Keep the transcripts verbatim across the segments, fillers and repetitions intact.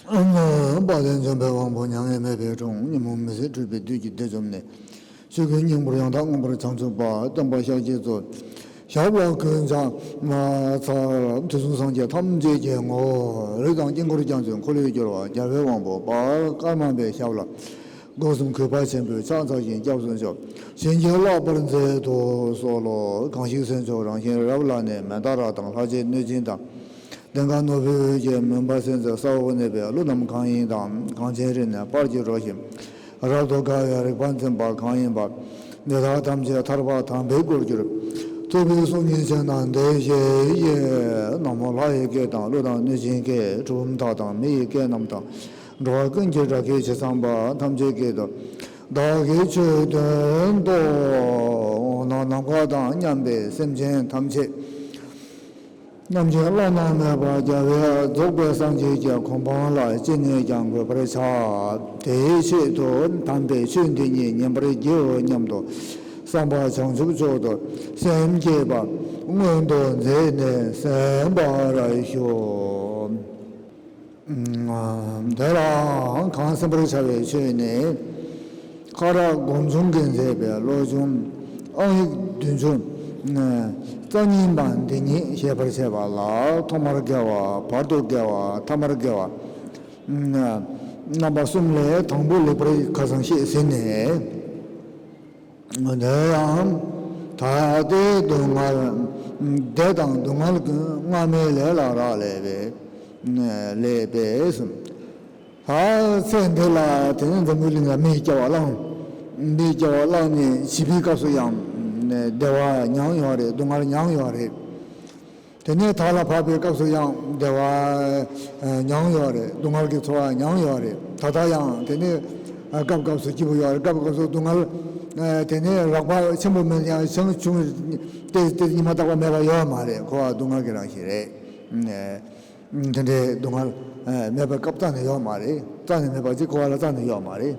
དཔལ་ལྡན་འཇམ་དཔལ་དབང་པོ་མྱ་ངན་མེད་པའི་དྲུང་། ཉོན་མོངས་མི་ཟད་འཁྲུལ་པའི་བདུད་ཀྱི་སྡེ་བཅོམ་ནས། ཆོས་ཀུན་སྙིང་པོར་ཡང་དག་མངོན་པར་བྱང་ཆུབ་པ། སྟོན་པ་ཤཱཀྱའི་གཙོ། ཞབས་ལ་གུས་ཕྱག་འཚལ། དུས་གསུམ་སངས་རྒྱས་ཐམས་ཅད་ཀྱི་ངོ་བོ། རིགས་དང་དཀྱིལ་འཁོར་རྒྱ་མཚོའི་འཁོར་ལོས་སྒྱུར་བ། རྒྱལ་བའི་དབང་པོ་དཔལ་ཀརྨ་པའི་ཞབས་ལ། སྒོ་གསུམ་གུས་པ་ཆེན་པོས་ཕྱག་འཚལ་ཞིང་སྐྱབས་སུ་མཆི། བྱིན་གྱིས་བརླབ་པར་མཛད་དུ་གསོལ་ལོ། གང་ཞིག་སེམས་མཆོག་རང་བཞིན་རབ་ལ་གནས། མནྡ་ར་དང་ལྷ་རྗེ་གནོད་སྦྱིན་དང་། གདེངས་ཀ་ནོར་བུའི་རྒྱལ་མོན་པ་སྲིད་མཛད་ས་འོག་གནས་པའི་ཀླུ་རྣམས་གང་ཡིན་དང་། གངས་ཅན་རི་ནས་སྤར་གྱི་རོ་བཞིན། རབ་ཏུ་དགའ་བའི་རིག་པ་འཛིན་པ་གང་ཡིན་པ། འདི་དག་ཐམས་ཅད་ཐར་པ་དམ་པའི་སྒོར་གྱུར། ཐུབ་པའི་གསུང་སྙན་ཆེན་དང་ལྡན་ཞེས་བགྱི། ན་མོ་ལྷ་ཡི་སྐད་དང་ཀླུ་དང་གནོད་སྦྱིན་སྐད། གྲུལ་བུམ་དག་དང་མི་ཡི་སྐད་རྣམས་དང་། འགྲོ་བ་ཀུན་གྱི་སྒྲ་སྐད་ཇི་ཙམ་པ། ཐམས་ཅད་སྐད་དུ་བདག་གིས་ཆོས་བསྟན་ཏོ། འོ་ན་ནམ་མཁའ་དང་མཉམ་པའི་སེམས་ཅན་ཐམས་ཅད། ཉམས་ཀྱིས་བླ་ན་མེད་པ་རྒྱལ་བའི་རྫོགས་པའི་སངས་རྒྱས་ཀྱི་གོ་འཕང་ལ་ཅི་ནས་ཀྱང་འགོད་པར་བྱ། དེའི་ཆེད་དུ་དམ་པའི་ཆོས་འདི་ཉིད་ཉན་པར་བགྱིའོ་སྙམ་དུ་བསམ་པ་བྱང་ཆུབ་མཆོག་ཏུ་སེམས་བསྐྱེད་པ་སྔོན་དུ་འཛེགས་ནས་གསན་པར་ཞུ། དེ་ལའང་གང་གསན་པར་བྱ་བའི་ཆོས་ནི། ཁ་རག་སྒོམ་བྱུང་གིས་མཛད་པའི་བློ་སྦྱོང་དབང་ཡིག་བདུན་ཅུ་རྩ་གཉིས་པ་འདི་ཉིད་བཤད་པར་བྱེད་པ་ལ། ཐོག་མར་དགེ་བ། བར་དུ་དགེ་བ། ཐ་མར་དགེ་བ། རྣམ་པ་གསུམ་ལས་དང་པོ་ལེགས་པར་ཁ་སང་བཤད་ཟིན་ནས། དེ་ཡང་ད་ལྟའི་སྡུག་བསྔལ། བདེ་དང་སྡུག་བསྔལ་ཀུན་སྔ་མའི་ལས་ལ་རག་ལས་པས། ལས་པས་གསུངས། ད་ཚེ་འདི་ལ་དེ་ནི་འཛམ་བུའི་གླིང་ལ་མིའི་སྐྱེ་བ་བླངས། མིའི་སྐྱེ་བ་བླངས་ནས་བྱིས་པའི་སྐབས་སུ་ཡང་བདེ་བ་མྱངས་ཡོད་རེད། སྡུག་བསྔལ་མྱངས་ཡོད་རེད། དེ་ནས་དར་ལ་བབས་པའི་སྐབས་སུ་ཡང་བདེ་བ་མྱངས་ཡོད་རེད། སྡུག་བསྔལ་གྱི་ཚོར་བ་མྱངས་ཡོད་རེད། ད་ལྟ་ཡང་དེ་ནས་སྐབས་སྐབས་སུ་སྐྱིད་པོ་ཡོད་རེད། སྐབས་སྐབས་སུ་སྡུག་བསྔལ། དེ་ནས་རགས་པ་ཆེན་པོ་མིན་ཡང་ཆུང་ཆུང་སྟེ་སྟེ་ཉི་མ་རྟག་པ་མེད་པ་ཡོད་མ་རེད། འཁོར་བ་སྡུག་བསྔལ་གྱི་རང་བཞིན་རེད། དེ་འདྲའི་སྡུག་བསྔལ་མེད་པའི་སྐབས་རྩ་ནས་ཡོད་མ་རེད། རྩ་ནས་མེད་པ་ཅིག་འཁོར་བ་ལ་རྩ་ནས་ཡོད་མ་རེད།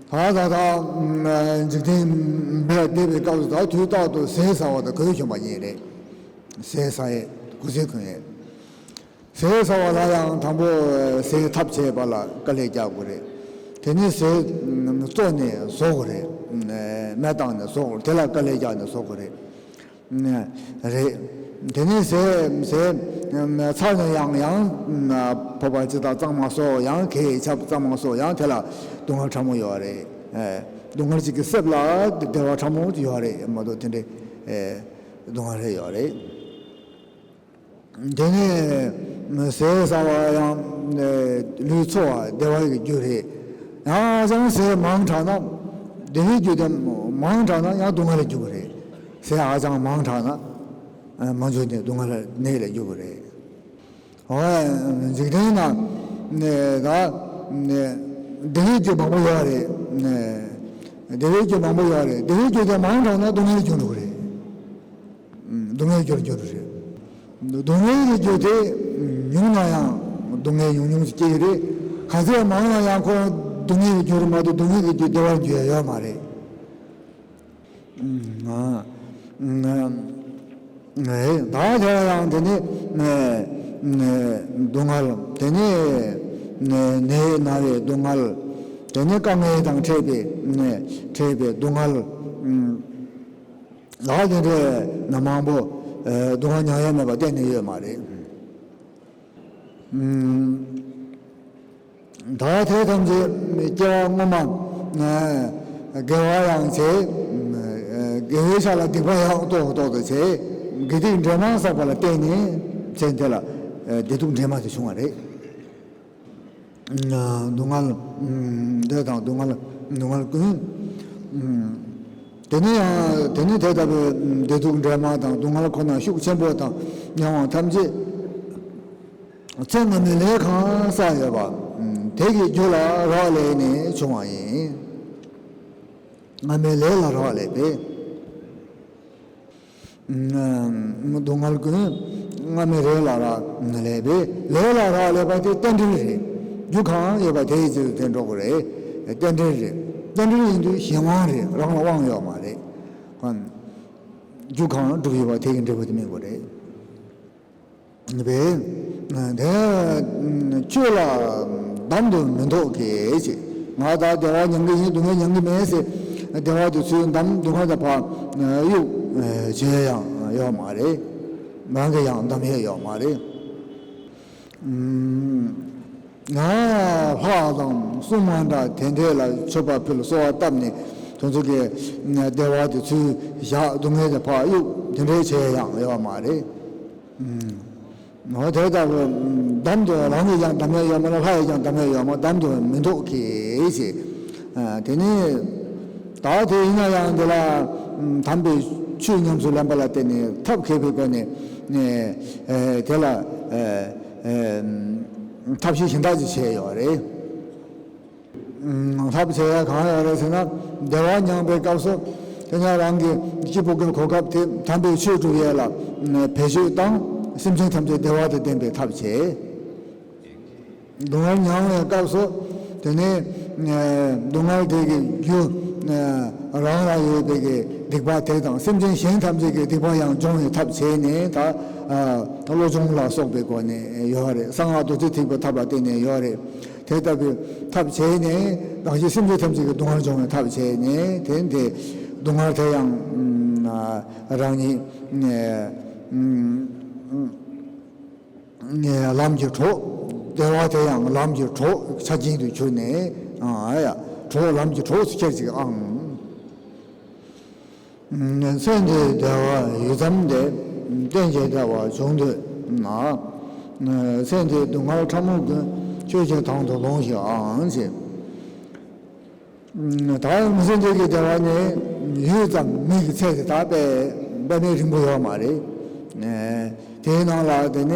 ད་ད་ད་འཇིག་རྟེན་འདིར་བསྡད་པའི་སྐབས་སུ་ད་དུས་རྟག་ཏུ་ཟས་ཟ་བ་དང་གོས་གྱོན་པ་གཉིས་རེད། ཟས་ཟ་ཡས་གོས་ཟས་གོན་ཡས། ཟས་ཟ་བ་ལ་ཡང་དང་པོ་ཟས་ཐབས་བྱས་པ་ལ་དཀའ་ལས་རྒྱག་དགོས་རེད། དེ་ནས་ཟས་བཙོས་ནས་བཟོ་དགོས་རེད། མེ་བཏང་ནས་བཟོ་དགོས་རེད། དེ་ལ་དཀའ་ལས་རྒྱག་ནས་བཟོ་དགོས་རེད། རེད། དེ་ནས་ཟས་ཟས་ཚར་ནས་ཡང་ཡང་ཕོར་པ་ཅི་དང་གཙང་མ་བཟོ། ཡང་གད་ཆབ་གཙང་མ་བཟོ། ཡང་དེ་ལ་སྡུག་བསྔལ་ཕྲ་མོ་ཡོད་རེད། སྡུག་བསྔལ་ཅིག་གི་སེབ་ལ་བདེ་བ་ཕྲ་མོ་ཡོད་རེད་མ་གཏོགས་དེ་འདྲའི་སྡུག་བསྔལ་རེ་ཡོད་རེད། དེ་ནས་ཟས་ཟ་བ་ཡང་ལུས་འཚོ་བ་བདེ་བ་ཡི་རྒྱུ་རེད། ཡང་ཅང་ཟས་མང་དྲགས་ན་བདེ་བའི་རྒྱུ་དེ་མང་དྲགས་ན་ཡང་སྡུག་བསྔལ་གྱི་རྒྱུ་རེད། ཟས་ཧ་ཅང་མང་དྲགས་ན་མང་ཆུང་དེ་སྡུག་བསྔལ་ནད་ལ་འགྱུར་གྱི་རེད། འོ། འཇིག་རྟེན་ན་ད་བདེ་བའི་རྒྱུ་མང་པོ་ཡོད་རེད། བདེ་བའི་རྒྱུ་མང་པོ་ཡོད་རེད། བདེ་བའི་རྒྱུ་དེ་མང་དྲགས་ན་སྡུག་བསྔལ་གྱི་རྒྱུ་འགྲོ་གི་རེད། སྡུག་བསྔལ་གྱི་རྒྱུ་རེད། སྡུག་བསྔལ་གྱི་རྒྱུ་དེ་ཉུང་ན་ཡང་སྡུག་བསྔལ་ཉུང་ཉུང་ཞིག་སྐྱེ་གི་རེད། ག་ཚད་མང་ན་ཡང་ཁོ་སྡུག་བསྔལ་གྱི་རྒྱུ་རེད་མ་གཏོགས་སྡུག་བསྔལ་གྱི་རྒྱུ་བདེ་བར་འགྱུར་ཡ་ཡོད་མ་རེད། ད་དེ་ཡང་དེ་ནི་སྡུག་བསྔལ། དེ་ནི་ནད་ན་བའི་སྡུག་བསྔལ། དེ་ནི་དཀའ་ངལ་དང་འཕྲད་པའི་འཕྲད་པའི་སྡུག་བསྔལ། ལ་དེ་འདྲའི་ན་མང་པོ་སྡུག་བསྔལ་མྱང་ཡས་མེད་པ་གཏན་ནས་ཡོད་མ་རེད། ད་དེ་ཐམས་ཅད་སྐྱེ་བ་སྔོན་མ་དགེ་བ་ཡང་བྱས། དགེ་བའི་ཆ་ལ་སྡིག་པ་ཡང་ཏོག་ཏོག་ཏུ་བྱས། དགེ་སྡིག་འདྲེས་མ་བསགས་པ་ལ་བརྟེན་ནས་ཚེ་འདི་ལ་བདེ་སྡུག་འདྲེས་མ་དེ་བྱུང་བ་རེད། སྡུག་བསྔལ། བདེ་དང་སྡུག་བསྔལ། སྡུག་བསྔལ་ཀུན། དེ་ནས་ཡང་དེ་ནས་དེ་ལྟ་བུའི་བདེ་སྡུག་འདྲེས་མ་དང་སྡུག་བསྔལ་ཁོ་ན་ཤུགས་ཆེན་པོ་དང་མྱང་བ་ཐམས་ཅད་ཚེ་སྔ་མའི་ལས་གང་བསགས་ཡོད་པ་དེ་གི་རྒྱུ་ལ་རག་ལས་ནས་བྱུང་བ་ཡིན། སྔ་མའི་ལས་ལ་རག་ལས་པས། སྡུག་བསྔལ་ཀུན་སྔ་མའི་རེ་ལ་རག་ལས་པས། ལས་ལ་རག་ལས་པ་དེ་རྟེན་འབྲེལ་རེད། རྒྱུ་གང་ཡོད་པ་དེའི་རྗེས་སུ་དེ་འགྲོ་དགོས་རེད། རྟེན་འབྲེལ་རེད། རྟེན་འབྲེལ་ཡིན་དུས་གཞན་དབང་རེད། རང་ལ་དབང་ཡོད་མ་རེད། རྒྱུ་གང་སྒྲུབ་ཡོད་པ་དེ་གི་འབྲས་བུ་དེ་སྨིན་དགོས་རེད། པས། དེ་ཆོས་ལ་འདམ་དུ་མི་འདོགས་གི་ཞེས། ང་ད་བདེ་བ་མྱང་གི་ཡིན། སྡུག་བསྔལ་མྱང་གི་མེད་ཟེར། བདེ་བ་དེ་ཚུར་འདམ། སྡུག་བསྔལ་དེ་ཕར་གཡུག་བྱེད་ཡ་ཡང་ཡོད་མ་རེད། རང་གིས་ཡང་འདམ་ཡས་ཡོད་མ་རེད། ང་ལྷ་དང་སྲུང་མ་འདྲ་དེ་འདྲས་ལ་མཆོད་པ་ཕུལ། གསོལ་བ་བཏབ་ནས་དེ་ཚོ་གི་བདེ་བ་དེ་ཚུར་བཞག། སྡུག་བསྔལ་དེ་ཕར་གཡུག། དེ་འདྲས་བྱས་ཡང་ཡོད་མ་རེད། འོ་དེ་ལྟ་བུ་འདམ་དུ། རང་གིས་ཀྱང་འདམ་ཡས་ཡོད་མ་རེད། ལྷ་ཡིས་ཀྱང་འདམ་ཡས་ཡོད་མ། འདམ་དུ་མི་འདོགས་གི་ཞེས། དེ་ནས་ད་དེ་ཡིན་ན་ཡང་འདི་ལ་དམ་པའི་ཆོས་ཉམས་སུ་ལེན་པ་ལ་བརྟེན་ནས་ཐབས་མཁས་པའི་སྒོ་ནས་དེ་ལ་ཐབས་ཤེས་གཞན་དག་ཅིག་བྱས་ཡོད་རེད། ཐབས་བྱས་ཡ་གང་ཡོད་རེད་ཟེར་ན། བདེ་བ་མྱངས་པའི་སྐབས་སུ་དེ་ནས་རང་གི་སྐྱིད་པོ་གི་གོ་སྐབས་དེ་དམ་པའི་ཆོས་སྒྲུབ་ཡས་ལ་བེད་སྤྱོད་བཏང་། སེམས་ཅན་ཐམས་ཅད་བདེ་བ་དང་ལྡན་པའི་ཐབས་བྱས། སྡུག་བསྔལ་མྱངས་པའི་སྐབས་སུ་དེ་ནས་སྡུག་བསྔལ་དེ་གི་རྒྱུ་རང་ལ་ཡོད་པའི་གི་སྡིག་པ་དེ་དང་སེམས་ཅན་གཞན་ཐམས་ཅད་ཀྱི་སྡིག་པ་ཡང་སྦྱོང་བའི་ཐབས་བྱས་ནས། ད་ད་བློ་སྦྱོང་ལ་སོགས་པའི་སྒོ་ནས་ཡོད་རེད། གསང་སྔགས་རྡོ་རྗེ་ཐེག་པའི་ཐབས་ལ་བརྟེན་ནས་ཡོད་རེད། དེ་ལྟ་བུའི་ཐབས་བྱས་ནས་རང་གཞན་སེམས་ཅན་ཐམས་ཅད་ཀྱི་སྡུག་བསྔལ་སྦྱོང་བའི་ཐབས་བྱས་ནས། དེ་དེ་སྡུག་བསྔལ་དེ་ཡང་རང་ཉིད་ལམ་གྱི་གྲོགས། བདེ་བ་དེ་ཡང་ལམ་གྱི་གྲོགས་ཆ་ཅན་དུ་གྱུར་ནས། གྲོགས་ལམ་གྱི་གྲོགས་སུ་ཁྱེར་ཅིག་ཨང་། ཚེ་འདིའི་བདེ་བ་ཡུད་ཙམ་སྟེ། གཏན་གྱི་བདེ་བ་བྱུང་འདོད་ན། ཚེ་འདིའི་སྡུག་བསྔལ་ཕྲ་མོ་ཀུན། ཆོས་ཀྱི་དང་དུ་ལོངས་ཤིག་ཨང་ཞེས། ད་ཚེ་འདི་གི་བདེ་བ་ནི་ཡུད་ཙམ། མིག་གི་ཚད་དེ་ད་དཔེ་དཔེ་མེད་རིང་པོ་ཡོད་མ་རེད། དེའི་ནང་ལ་དེ་ནས་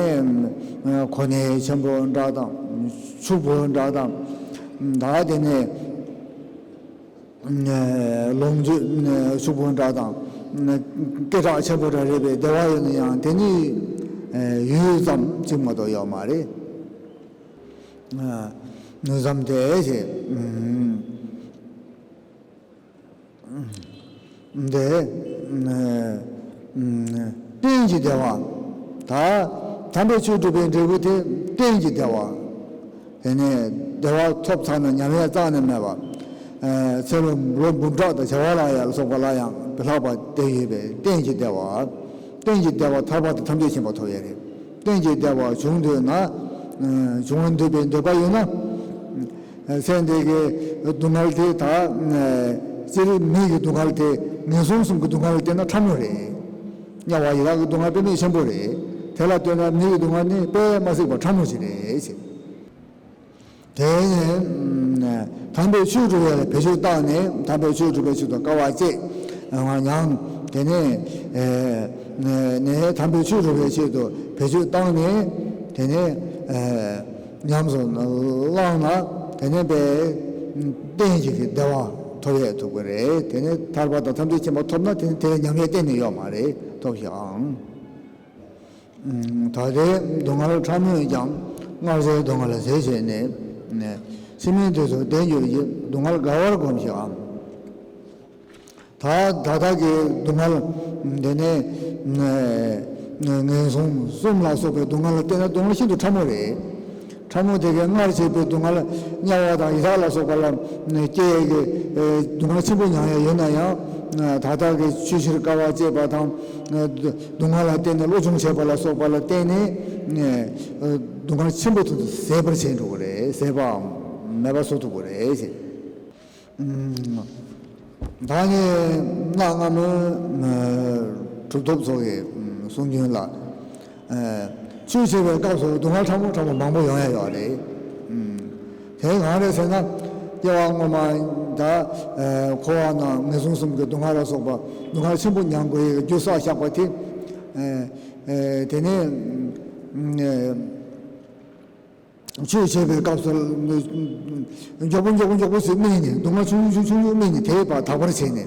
གོ་གནས་ཆེན་པོ་འདྲ་དང་། ཕྱུག་པོ་འདྲ་དང་། ད་དེ་ནས་ལོངས་སྤྱོད་ཕྱུག་པོ་འདྲ་དང་། སྐད་གྲགས་ཆེན་པོ་འདྲ་རེད་པས། བདེ་བ་ཡོད་ན་ཡང་དེ་ནི་ཡུད་ཙམ་ཅིག་མ་གཏོགས་ཡོད་མ་རེད། ནུས་ཙམ་དེ་ཞེས། འདི་གཏན་གྱི་བདེ་བ། ད་དམ་པའི་ཆོས་སྒྲུབ་པའི་འབྲས་བུ་དེ་གཏན་གྱི་བདེ་བ། དེ་ནས་བདེ་བ་ཐོབ་ཚར་ན་ཉམས་ཡས་རྩ་ནས་མེད་པ། ཚེ་ལོ་ལོ་འབུམ་ཕྲག་དང་བྱེ་བ་ལ་ཡང་སོགས་པ་ལ་ཡང་ལྷག་པ་དེ་ཡོད་པའི་གཏན་གྱི་བདེ་བ། གཏན་གྱི་བདེ་བ་ཐར་པ་དང་ཐམས་ཅད་མཁྱེན་པ་ཐོབ་ཡས་རེད། གཏན་གྱི་བདེ་བ་བྱུང་འདོད་ན། བྱུང་བར་འདོད་པའི་འདོད་པ་ཡོད་ན། ཚེ་འདི་གི་སྡུག་བསྔལ་དེ་ད། སྤྱིར་མིག་གི་སྡུག་བསྔལ་དེ་ངན་སོང་གསུམ་གྱི་སྡུག་བསྔལ་བལྟས་ན་ཕྲ་མོ་རེད། དམྱལ་བ་ཡི་དྭགས་ཀྱི་སྡུག་བསྔལ་དཔེ་མེད་ཆེན་པོ་རེད། དེ་ལ་ལྟོས་ན་མིག་གི་སྡུག་བསྔལ་ནི་དཔེ་མ་སྲིད་པ་ཕྲ་མོ་ཞིག་རེད་ཟེར། དེ་ནས་དམ་པའི་ཆོས་སྒྲུབ་ཡས་ལ་བེད་སྤྱོད་བཏང་ནས། དམ་པའི་ཆོས་སྒྲུབ་པའི་ཆེད་དུ་དཀའ་བ་སྤྱད། ང་མྱང་། དེ་ནས་ནས་དམ་པའི་ཆོས་སྒྲུབ་པའི་ཆེད་དུ་བེད་སྤྱོད་བཏང་ནས། དེ་ནས་ཉམས་སུ་བླངས་ན། དེ་ནས་དཔེ་གཏན་གྱི་བདེ་བ་ཐོབ་ཡས་ཐུབ་ཀྱི་རེད། དེ་ནས་ཐར་པ་དང་ཐམས་ཅད་མཁྱེན་པ་ཐོབ་ན། དེ་ནས་དེ་ལ་ཉམས་ཡས་གཏན་ནས་ཡོད་མ་རེད། ཐོབ་ཤག་ཨང་། ད་ལྟའི་སྡུག་བསྔལ་ཕྲ་མོས་ཀྱང་། སྔར་བྱས་སྡུག་བསྔལ་ཟད་བྱས་ནས། ཕྱི་མའི་དུས་སུ་བདེ་འགྱུར་གྱི། སྡུག་བསྔལ་དགའ་བར་སྒོམས་ཤིག་ཨང་། ད་ད་ལྟ་གི་སྡུག་བསྔལ་དེ་ནས་ངན་སོང་གསུམ་ལ་སོགས་པའི་སྡུག་བསྔལ་ལ་བལྟས་ན་སྡུག་བསྔལ་ཤིན་ཏུ་ཕྲ་མོ་རེད། ཕྲ་མོ་དེ་གའི་སྔར་བྱས་པའི་སྡུག་བསྔལ། དམྱལ་བ་དང་ཡི་དྭགས་ལ་སོགས་པ་ལ་སྐྱེ་ཡས་ཀྱི་སྡུག་བསྔལ་ཆེན་པོ་མྱངས་ཡས་ཡོད་ན་ཡང་། ད་ལྟ་གི་ཆོས་ཕྱིར་དཀའ་བ་སྤྱད་པ་དང་། སྡུག་བསྔལ་ལ་བརྟེན་ནས་བློ་སྦྱོང་བྱས་པ་ལ་སོགས་པ་ལ་བརྟེན་ནས། སྡུག་བསྔལ་ཆེན་པོ་དེ་ཚོ་ཟད་པར་བྱས་འགྲོ་གི་རེད། ཟད་པའམ་མེད་པ་བཟོ་ཐུབ་ཀྱི་རེད་ཟེར། ད་ནི་གནའ་སྔ་མོའི་གྲུབ་ཐོབ་ཚོ་གི་གསུང་རྒྱུན་ལ། ཆོས་བྱེད་པའི་སྐབས་སུ་སྡུག་བསྔལ་ཕྲ་མོ་ཕྲ་མོ་མང་པོ་ཡོང་ཡ་ཡོད་རེད། དེ་གང་རེད་ཟེར་ན། སྐྱེ་བ་སྔོན་མ་ད་འཁོར་བ་ན་ངན་སོང་གསུམ་གྱི་སྡུག་བསྔལ་ལ་སོགས་པ་སྡུག་བསྔལ་ཆེན་པོ་མྱང་དགོས་ཡས་ཀྱི་རྒྱུ་བསགས་བཞག་པ་དེ། དེ་ནས། ཆོས་བྱེད་པའི་སྐབས་སུ། མགྱོགས་པོ་མགྱོགས་པོ་མགྱོགས་པོ་ཞིག་སྨིན་ནས། སྡུག་བསྔལ་ཆུང་ཆུང་ཆུང་ཆུང་སྨིན་ནས། དེ་ཕར་དག་པར་བྱས་ནས།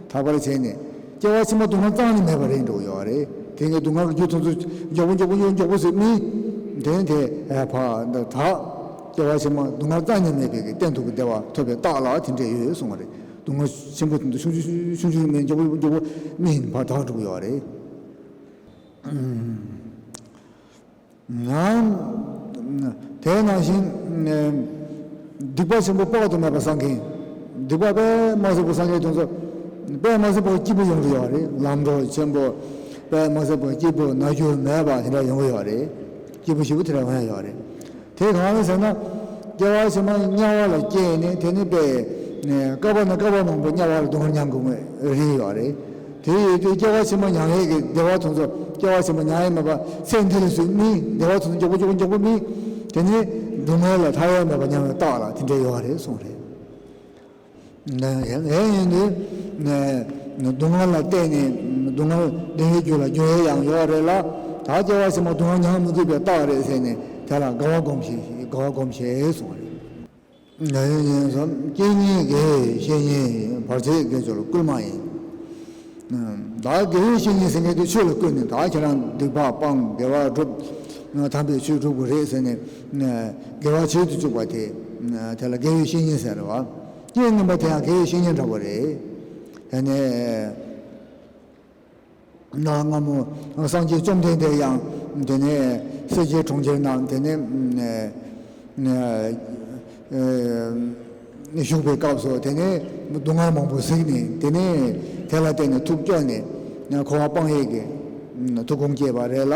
དག་པར་བྱས་ནས། སྐྱེ་བ་ཕྱི་མ་སྡུག་བསྔལ་རྩ་ནས་མེད་པ་རེད་འགྲོ་ཡོད་རེད། དེ་ནས་སྡུག་བསྔལ་གྱི་རྒྱུ་དེ་ཚོ་མགྱོགས་པོ་མགྱོགས་པོ་མགྱོགས་པོ་ཞིག་སྨིན། དེ་ནས་དེ་ཕར་འདི་དག་སྐྱེ་བ་ཕྱི་མ་སྡུག་བསྔལ་རྩ་ནས་མེད་པའི་གི་གཏན་དུ་གི་བདེ་བ་ཐོབ་པའི་རྟགས་ལ་དེ་འདྲས་ཡོད་གསུངས་པ་རེད། སྡུག་བསྔལ་ཆེན་པོ་དེ་ཚོ་ཆུང་ཆུང་ཆུང་ཆུང་སྨིན། མགྱོགས་པོ་མགྱོགས་པོ་སྨིན། ཕར་དག་འགྲོ་གི་ཡོད་རེད། ཡང་དེ་ནང་བཞིན་སྡིག་པ་ཆེན་པོ་དཔག་ཏུ་མེད་པ་བསགས་མཁན། སྡིག་པ་དཔེ་མ་སྲིད་པོ་བསགས་མཁན་དེ་ཚོ་དཔེ་མ་སྲིད་པོ་སྐྱིད་པོ་ཡོང་གི་ཡོད་རེད། ལམ་འགྲོ་ཆེན་པོ་དཔེ་མ་སྲིད་པོ་སྐྱིད་པོ་ན་རྒྱུ་མེད་པ་དེ་འདྲ་ཡོང་གི་ཡོད་རེད། སྐྱིད་པོ་ཞེ་པོ་དེ་འདྲ་ཡོང་ཡ་ཡོད་རེད། དེ་གང་རེད་ཟེར་ན། སྐྱེ་བ་ཕྱི་མ་དམྱལ་བ་ལ་སྐྱེས་ནས་དེ་ནས་དཔེ་བསྐལ་པ་ནས་བསྐལ་པ་མང་པོ་དམྱལ་བ་ལ་སྡུག་བསྔལ་མྱང་དགོས་རེད་ཡོད་རེད། དེ་ཡོད་དུས་སྐྱེ་བ་ཕྱི་མ་མྱང་ཡས་ཀྱི་བདེ་བ་དེ་ཚོ་སྐྱེ་བ་ཕྱི་མ་མྱང་ཡས་མེད་པ་ཚེ་འདི་ལ་སུས་སྨིན། བདེ་བ་དེ་ཚོ་མགྱོགས་པོ་མགྱོགས་པོ་མགྱོགས་པོ་སྨིན། དེ་ནས་སྡུག་བསྔལ་ལ་ཐར་ཡས་མེད་པ་མྱང་བའི་རྟགས་ལ་དེ་འདྲ་ཡོད་རེད་གསུངས་རེད། ཡིན་དུས་སྡུག་བསྔལ་ལ་བརྟེན་ནས་སྡུག་བསྔལ་བདེ་བའི་རྒྱུ་ལ་འགྱུར་ཡས་ཡང་ཡོད་རེད་ལ། ད་སྐྱེ་བ་ཕྱི་མ་སྡུག་བསྔལ་མྱང་མི་དགོས་པའི་རྟགས་རེད་ཟེར་ནས་དེ་ལ་དགའ་བ་སྒོམ་ཞེས་དགའ་བ་སྒོམ་ཞེས་གསུངས་རེད། ཡིན་ཙང་རྐྱེན་ངན་དགེ་བའི་བཤེས་གཉེན་ཡིན། བར་ཆད་དགེ་སྦྱོར་བསྐུལ་མ་ཡིན། ད་དགེ་བའི་བཤེས་གཉེན་ཟེར་མཁན་དེ་ཆོས་ལ་བསྐུལ་ནས་ད་ཁྱེད་རང་སྡིག་པ་སྤང་དགེ་བ་སྒྲུབ། དམ་པའི་ཆོས་སྒྲུབ་དགོས་རེད་ཟེར་ནས་དགེ་བ་བྱེད་དུ་བཅུག་པ་དེ་དེ་ལ་དགེ་བའི་བཤེས་གཉེན་ཟེར་བ། རྐྱེན་ངན་པ་དེ་ཡང་དགེ་བའི་བཤེས་གཉེན་འདྲ་པོ་རེད། དེ་ནས། གནའ་སྔ་མོ་སངས་རྒྱས་བཅོམ་ལྡན་འདས་ཡང་དེ་ནས་སེར་སྐྱའི་གྲོང་ཁྱེར་ན་དེ་ནས་བཞུགས་པའི་སྐབས་སུ་དེ་ནས་སྡུག་བསྔལ་མང་པོ་གཟིགས་ནས་དེ་ནས་དེ་ལ་བརྟེན་ནས་ཐུགས་སྐྱོ་ནས་འཁོར་བ་སྤང་ཡས་ཀྱི་ཐུགས་དགོངས་བསྐྱེད་པ་རེད་ལ།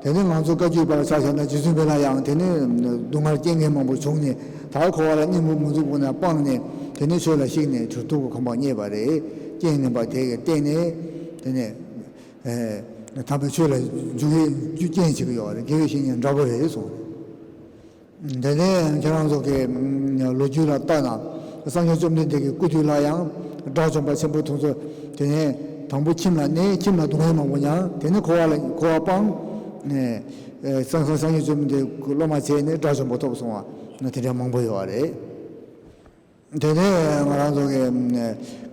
དེ་ནས་ང་ཚོ་བཀའ་བརྒྱུད་པར་ཆ་བཞག་ན་རྗེ་བཙུན་མི་ལ་ཡང་དེ་ནས་སྡུག་བསྔལ་རྐྱེན་ངན་མང་པོ་བྱུང་ནས་ད་འཁོར་བ་ལ་གཉིད་མི་མི་འཛུགས་པ་ན་སྤངས་ནས་དེ་ནས་ཆོས་ལ་གཞིགས་ནས་གྲོལ་ཐུབ་པའི་གོ་འཕང་བརྙེས་པ་རེད། རྐྱེན་ངན་པ་དེ་གི་བརྟེན་ནས་དེ་ནས། དམ་པའི་ཆོས་ལ་འཇུག་ཡས་རྒྱུ་རྐྱེན་བྱེད་ཀྱི་ཡོད་རེད། དགེ་བའི་བཤེས་གཉེན་འདྲ་པོ་རེད་གསུངས། དེ་ནས་ཁྱེད་རང་ཚོ་གི་ལོ་རྒྱུས་ལ་ལྟ་ན་སངས་རྒྱས་བཅོམ་ལྡན་འདས་ཀྱི་སྐུ་དུས་ལ་ཡང་དགྲ་བཅོམ་པ་ཆེན་པོ་དེ་ཚོ་དེ་ནས་དང་པོ་ཁྱིམ་ལ་གནས། ཁྱིམ་ལ་སྡུག་བསྔལ་མང་པོ་མྱངས། དེ་ནས་འཁོར་བ་ལ་འཁོར་བ་སྤངས། སངས་སངས་སངས་རྒྱས་བཅོམ་ལྡན་འདས་ཀྱི་སློབ་མ་བྱས་ནས་དགྲ་བཅོམ་པ་ཐོབ་སོང་བ་དེ་འདྲ་མང་པོ་ཡོད་རེད། དེ་ནས་ང་རང་ཚོ་གི་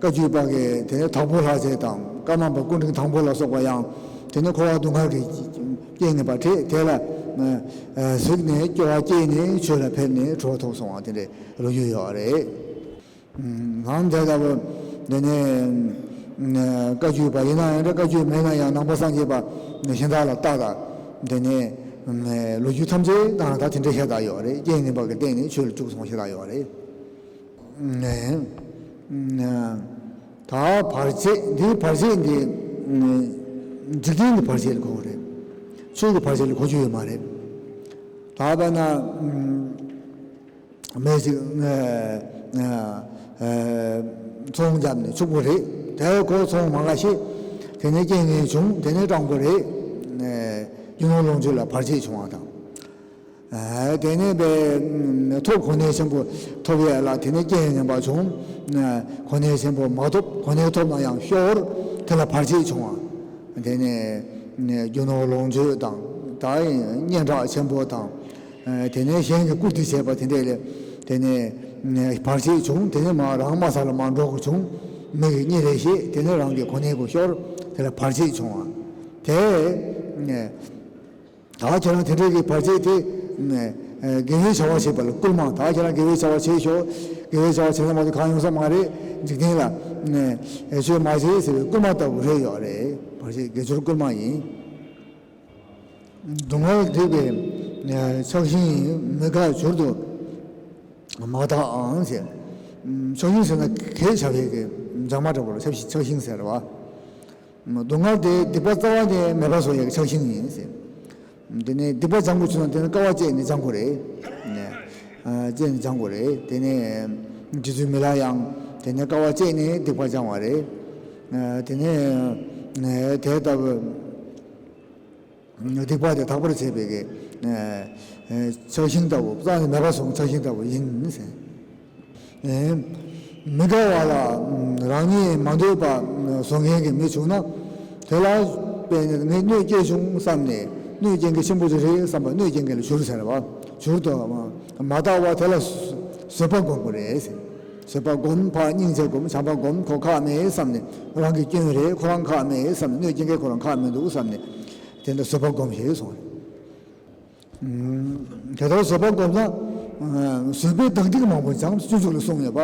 བཀའ་བརྒྱུད་པ་གི་དེ་ནས་དྭགས་པོ་ལྷ་རྗེ་དང་ཀརྨ་པ་སྐུ་ཕྲེང་དང་པོ་ལ་སོགས་པ་ཡང་དེ་ནས་འཁོར་བ་སྡུག་བསྔལ་གྱི་རྐྱེན་ངན་པ་འཕྲད་དེ་ལ་གཟིགས་ནས་སྐྱོ་བ་སྐྱེས་ནས་ཆོས་ལ་ཕེབས་ནས་གྲོལ་ཐོབ་སོང་བ་དེ་འདྲའི་ལོ་རྒྱུས་ཡོད་རེད། ལམ་དེ་ལྟ་བུ་དེ་ནས་བཀའ་བརྒྱུད་པ་ཡིན་ན་ཡང་འདྲ། བཀའ་བརྒྱུད་མེད་ན་ཡང་ནང་པ་སངས་རྒྱས་པ་གཞན་དག་ལ་ལྟ་དང་། དེ་ནས་ལོ་རྒྱུས་ཐམས་ཅད་དང་ད་དེ་འདྲའི་ཤ་སྟག་ཡོད་རེད། རྐྱེན་ངན་པ་གི་སྟེང་ནས་ཆོས་ལ་བཅུག་སོང་ཤ་སྟག་ཡོད་རེད། ད་བར་ཆད་འདིའི་བར་ཆད་འདི་འཇིག་རྟེན་གྱི་བར་ཆད་ལ་གོ་དགོས་རེད། ཆོས་ཀྱི་བར་ཆད་ལ་གོ་རྒྱུ་ཡོད་མ་རེད། ད་བས་ན་མི་ཞིག་ཚོང་བརྒྱབ་ནས་ཕྱུག་པོ་རེད། དེ་ཁོ་ཚོང་མ་ཁ་ཤས་དེ་ནས་རྐྱེན་ངན་བྱུང་། དེ་ནས་སྤྲང་པོ་རེད། རྒྱུ་ནོར་ལོངས་སྤྱོད་ལ་བར་ཆད་བྱུང་བ་དང་། དེ་ནས་པའི་ཐོབ་གོ་གནས་ཆེན་པོ་ཐོབ་ཡས་ལ་དེ་ནས་རྐྱེན་ངན་པ་བྱུང་། གོ་གནས་ཆེན་པོ་མ་ཐོབ། གོ་གནས་ཐོབ་ན་ཡང་ཤོར། དེ་ལ་བར་ཆད་བྱུང་བ། དེ་ནས་རྒྱུ་ནོར་ལོངས་སྤྱོད་དང་ད་སྙན་གྲགས་ཆེན་པོ་དང་། དེ་ནས་གཞན་གྱིས་བཀུར་སྟི་བྱས་པ་དེ་འདྲས་ལས་དེ་ནས་བར་ཆད་བྱུང་། དེ་ནས་མ་རང་དམའ་ས་ལ་མར་འགྲོ་དགོས་བྱུང་། མི་གིས་སྙིང་རེ་རྗེ། དེ་ནས་རང་གི་གོ་གནས་གོ་ཤོར། དེ་ལ་བར་ཆད་བྱུང་བ། དེ་ད་ཁྱེད་རང་དེ་འདྲས་ཀྱི་བར་ཆད་དེ་དགེ་བའི་བྱ་བ་བྱེད་པ་ལ་བསྐུལ་མ། ད་ཁྱེད་རང་དགེ་བའི་བྱ་བ་བྱེད་ཤོག། དགེ་བའི་བྱ་བ་བྱེད་ས་མ་གཏོགས་གང་ཡོང་ས་མ་རེད། འཇིག་རྟེན་ལ་ཆོས་མ་བྱེད་ཟེར་བའི་བསྐུལ་མ་ལྟ་བུ་རེད་ཡོད་རེད། བར་ཆད་དགེ་སྦྱོར་བསྐུལ་མ་ཡིན། སྡུག་བསྔལ་སྡིག་པའི་ཆགས་ཤིང་ཡིན། མི་དགའ་བྱུར་དུ་མ་དག་ཨང་ཟེར། ཆགས་ཤིང་ཟེར་ན་གད་བྱ་བའི་གི་སྦྲང་མ་འདྲ་པོ་ལ་ཆགས་ཤིང་ཟེར་བ། སྡུག་བསྔལ་དེ་སྡིག་པ་རྩ་བ་ནས་མེད་པ་བཟོ་ཡག་གི་ཆགས་ཤིང་ཡིན་ཟེར། དེ་ནས་སྡིག་པ་སྦྱང་དགོས་བྱུང་ན་དེ་ནི་དཀའ་བ་སྤྱད་ནས་སྦྱང་དགོས་རེད། སྤྱད་ནས་སྦྱང་དགོས་རེད། དེ་ནས་རྗེ་བཙུན་མི་ལ་ཡང་དེ་ནས་དཀའ་བ་སྤྱད་ནས་སྡིག་པ་སྦྱང་བ་རེད། དེ་ནས་དེ་ལྟ་བུ། སྡིག་པ་དེ་དག་པར་བྱེད་པའི་གི་ཆགས་ཤིང་ལྟ་བུ། རྩ་ནས་མེད་པ་སོང་ཆགས་ཤིང་ལྟ་བུ་ཡིན་ཟེར། མི་དགའ་བ་ལ་རང་ཉིད་མ་འདོད་པ་བཟོ་མཁན་གྱི་མི་བྱུང་ན། དེ་ལ་དཔེ་ངས་གནོད་སྐྱེལ་བྱུང་བསམ་ནས། གནོད་སྐྱེལ་མཁན་ཆེན་པོ་ཅིག་རེད་བསམ་པ་གནོད་སྐྱེལ་མཁན་ལ་བྱུར་ཟེར་བ། བྱུར་དུ་མ་བཏགས་པ་དེ་ལ་བཟོད་པ་སྒོམ་དགོས་རེད་ཟེར། བཟོད་པ་སྒོམ། ཕར་སྙིང་རྗེ་སྒོམ། བྱམས་པ་སྒོམ། ཁོ་ཁག་མེད་བསམ་ནས། རང་གི་སྐྱོན་རེད། ཁོ་རང་ཁག་མེད་བསམ་ནས། གནོད་སྐྱེལ་མཁན་ཁོ་རང་ཁག་མི་འདུག་བསམ་ནས། དེ་འདྲ་བཟོད་པ་སྒོམ་ཞེས་གསུངས། དེ་ལྟར་བཟོད་པ་སྒོམ་ན། བཟོད་པའི་དག་སྡིག་མང་པོ་སྦྱངས་སྤྱོད་འཇུག་ལ་གསུངས་ཡོད་པ།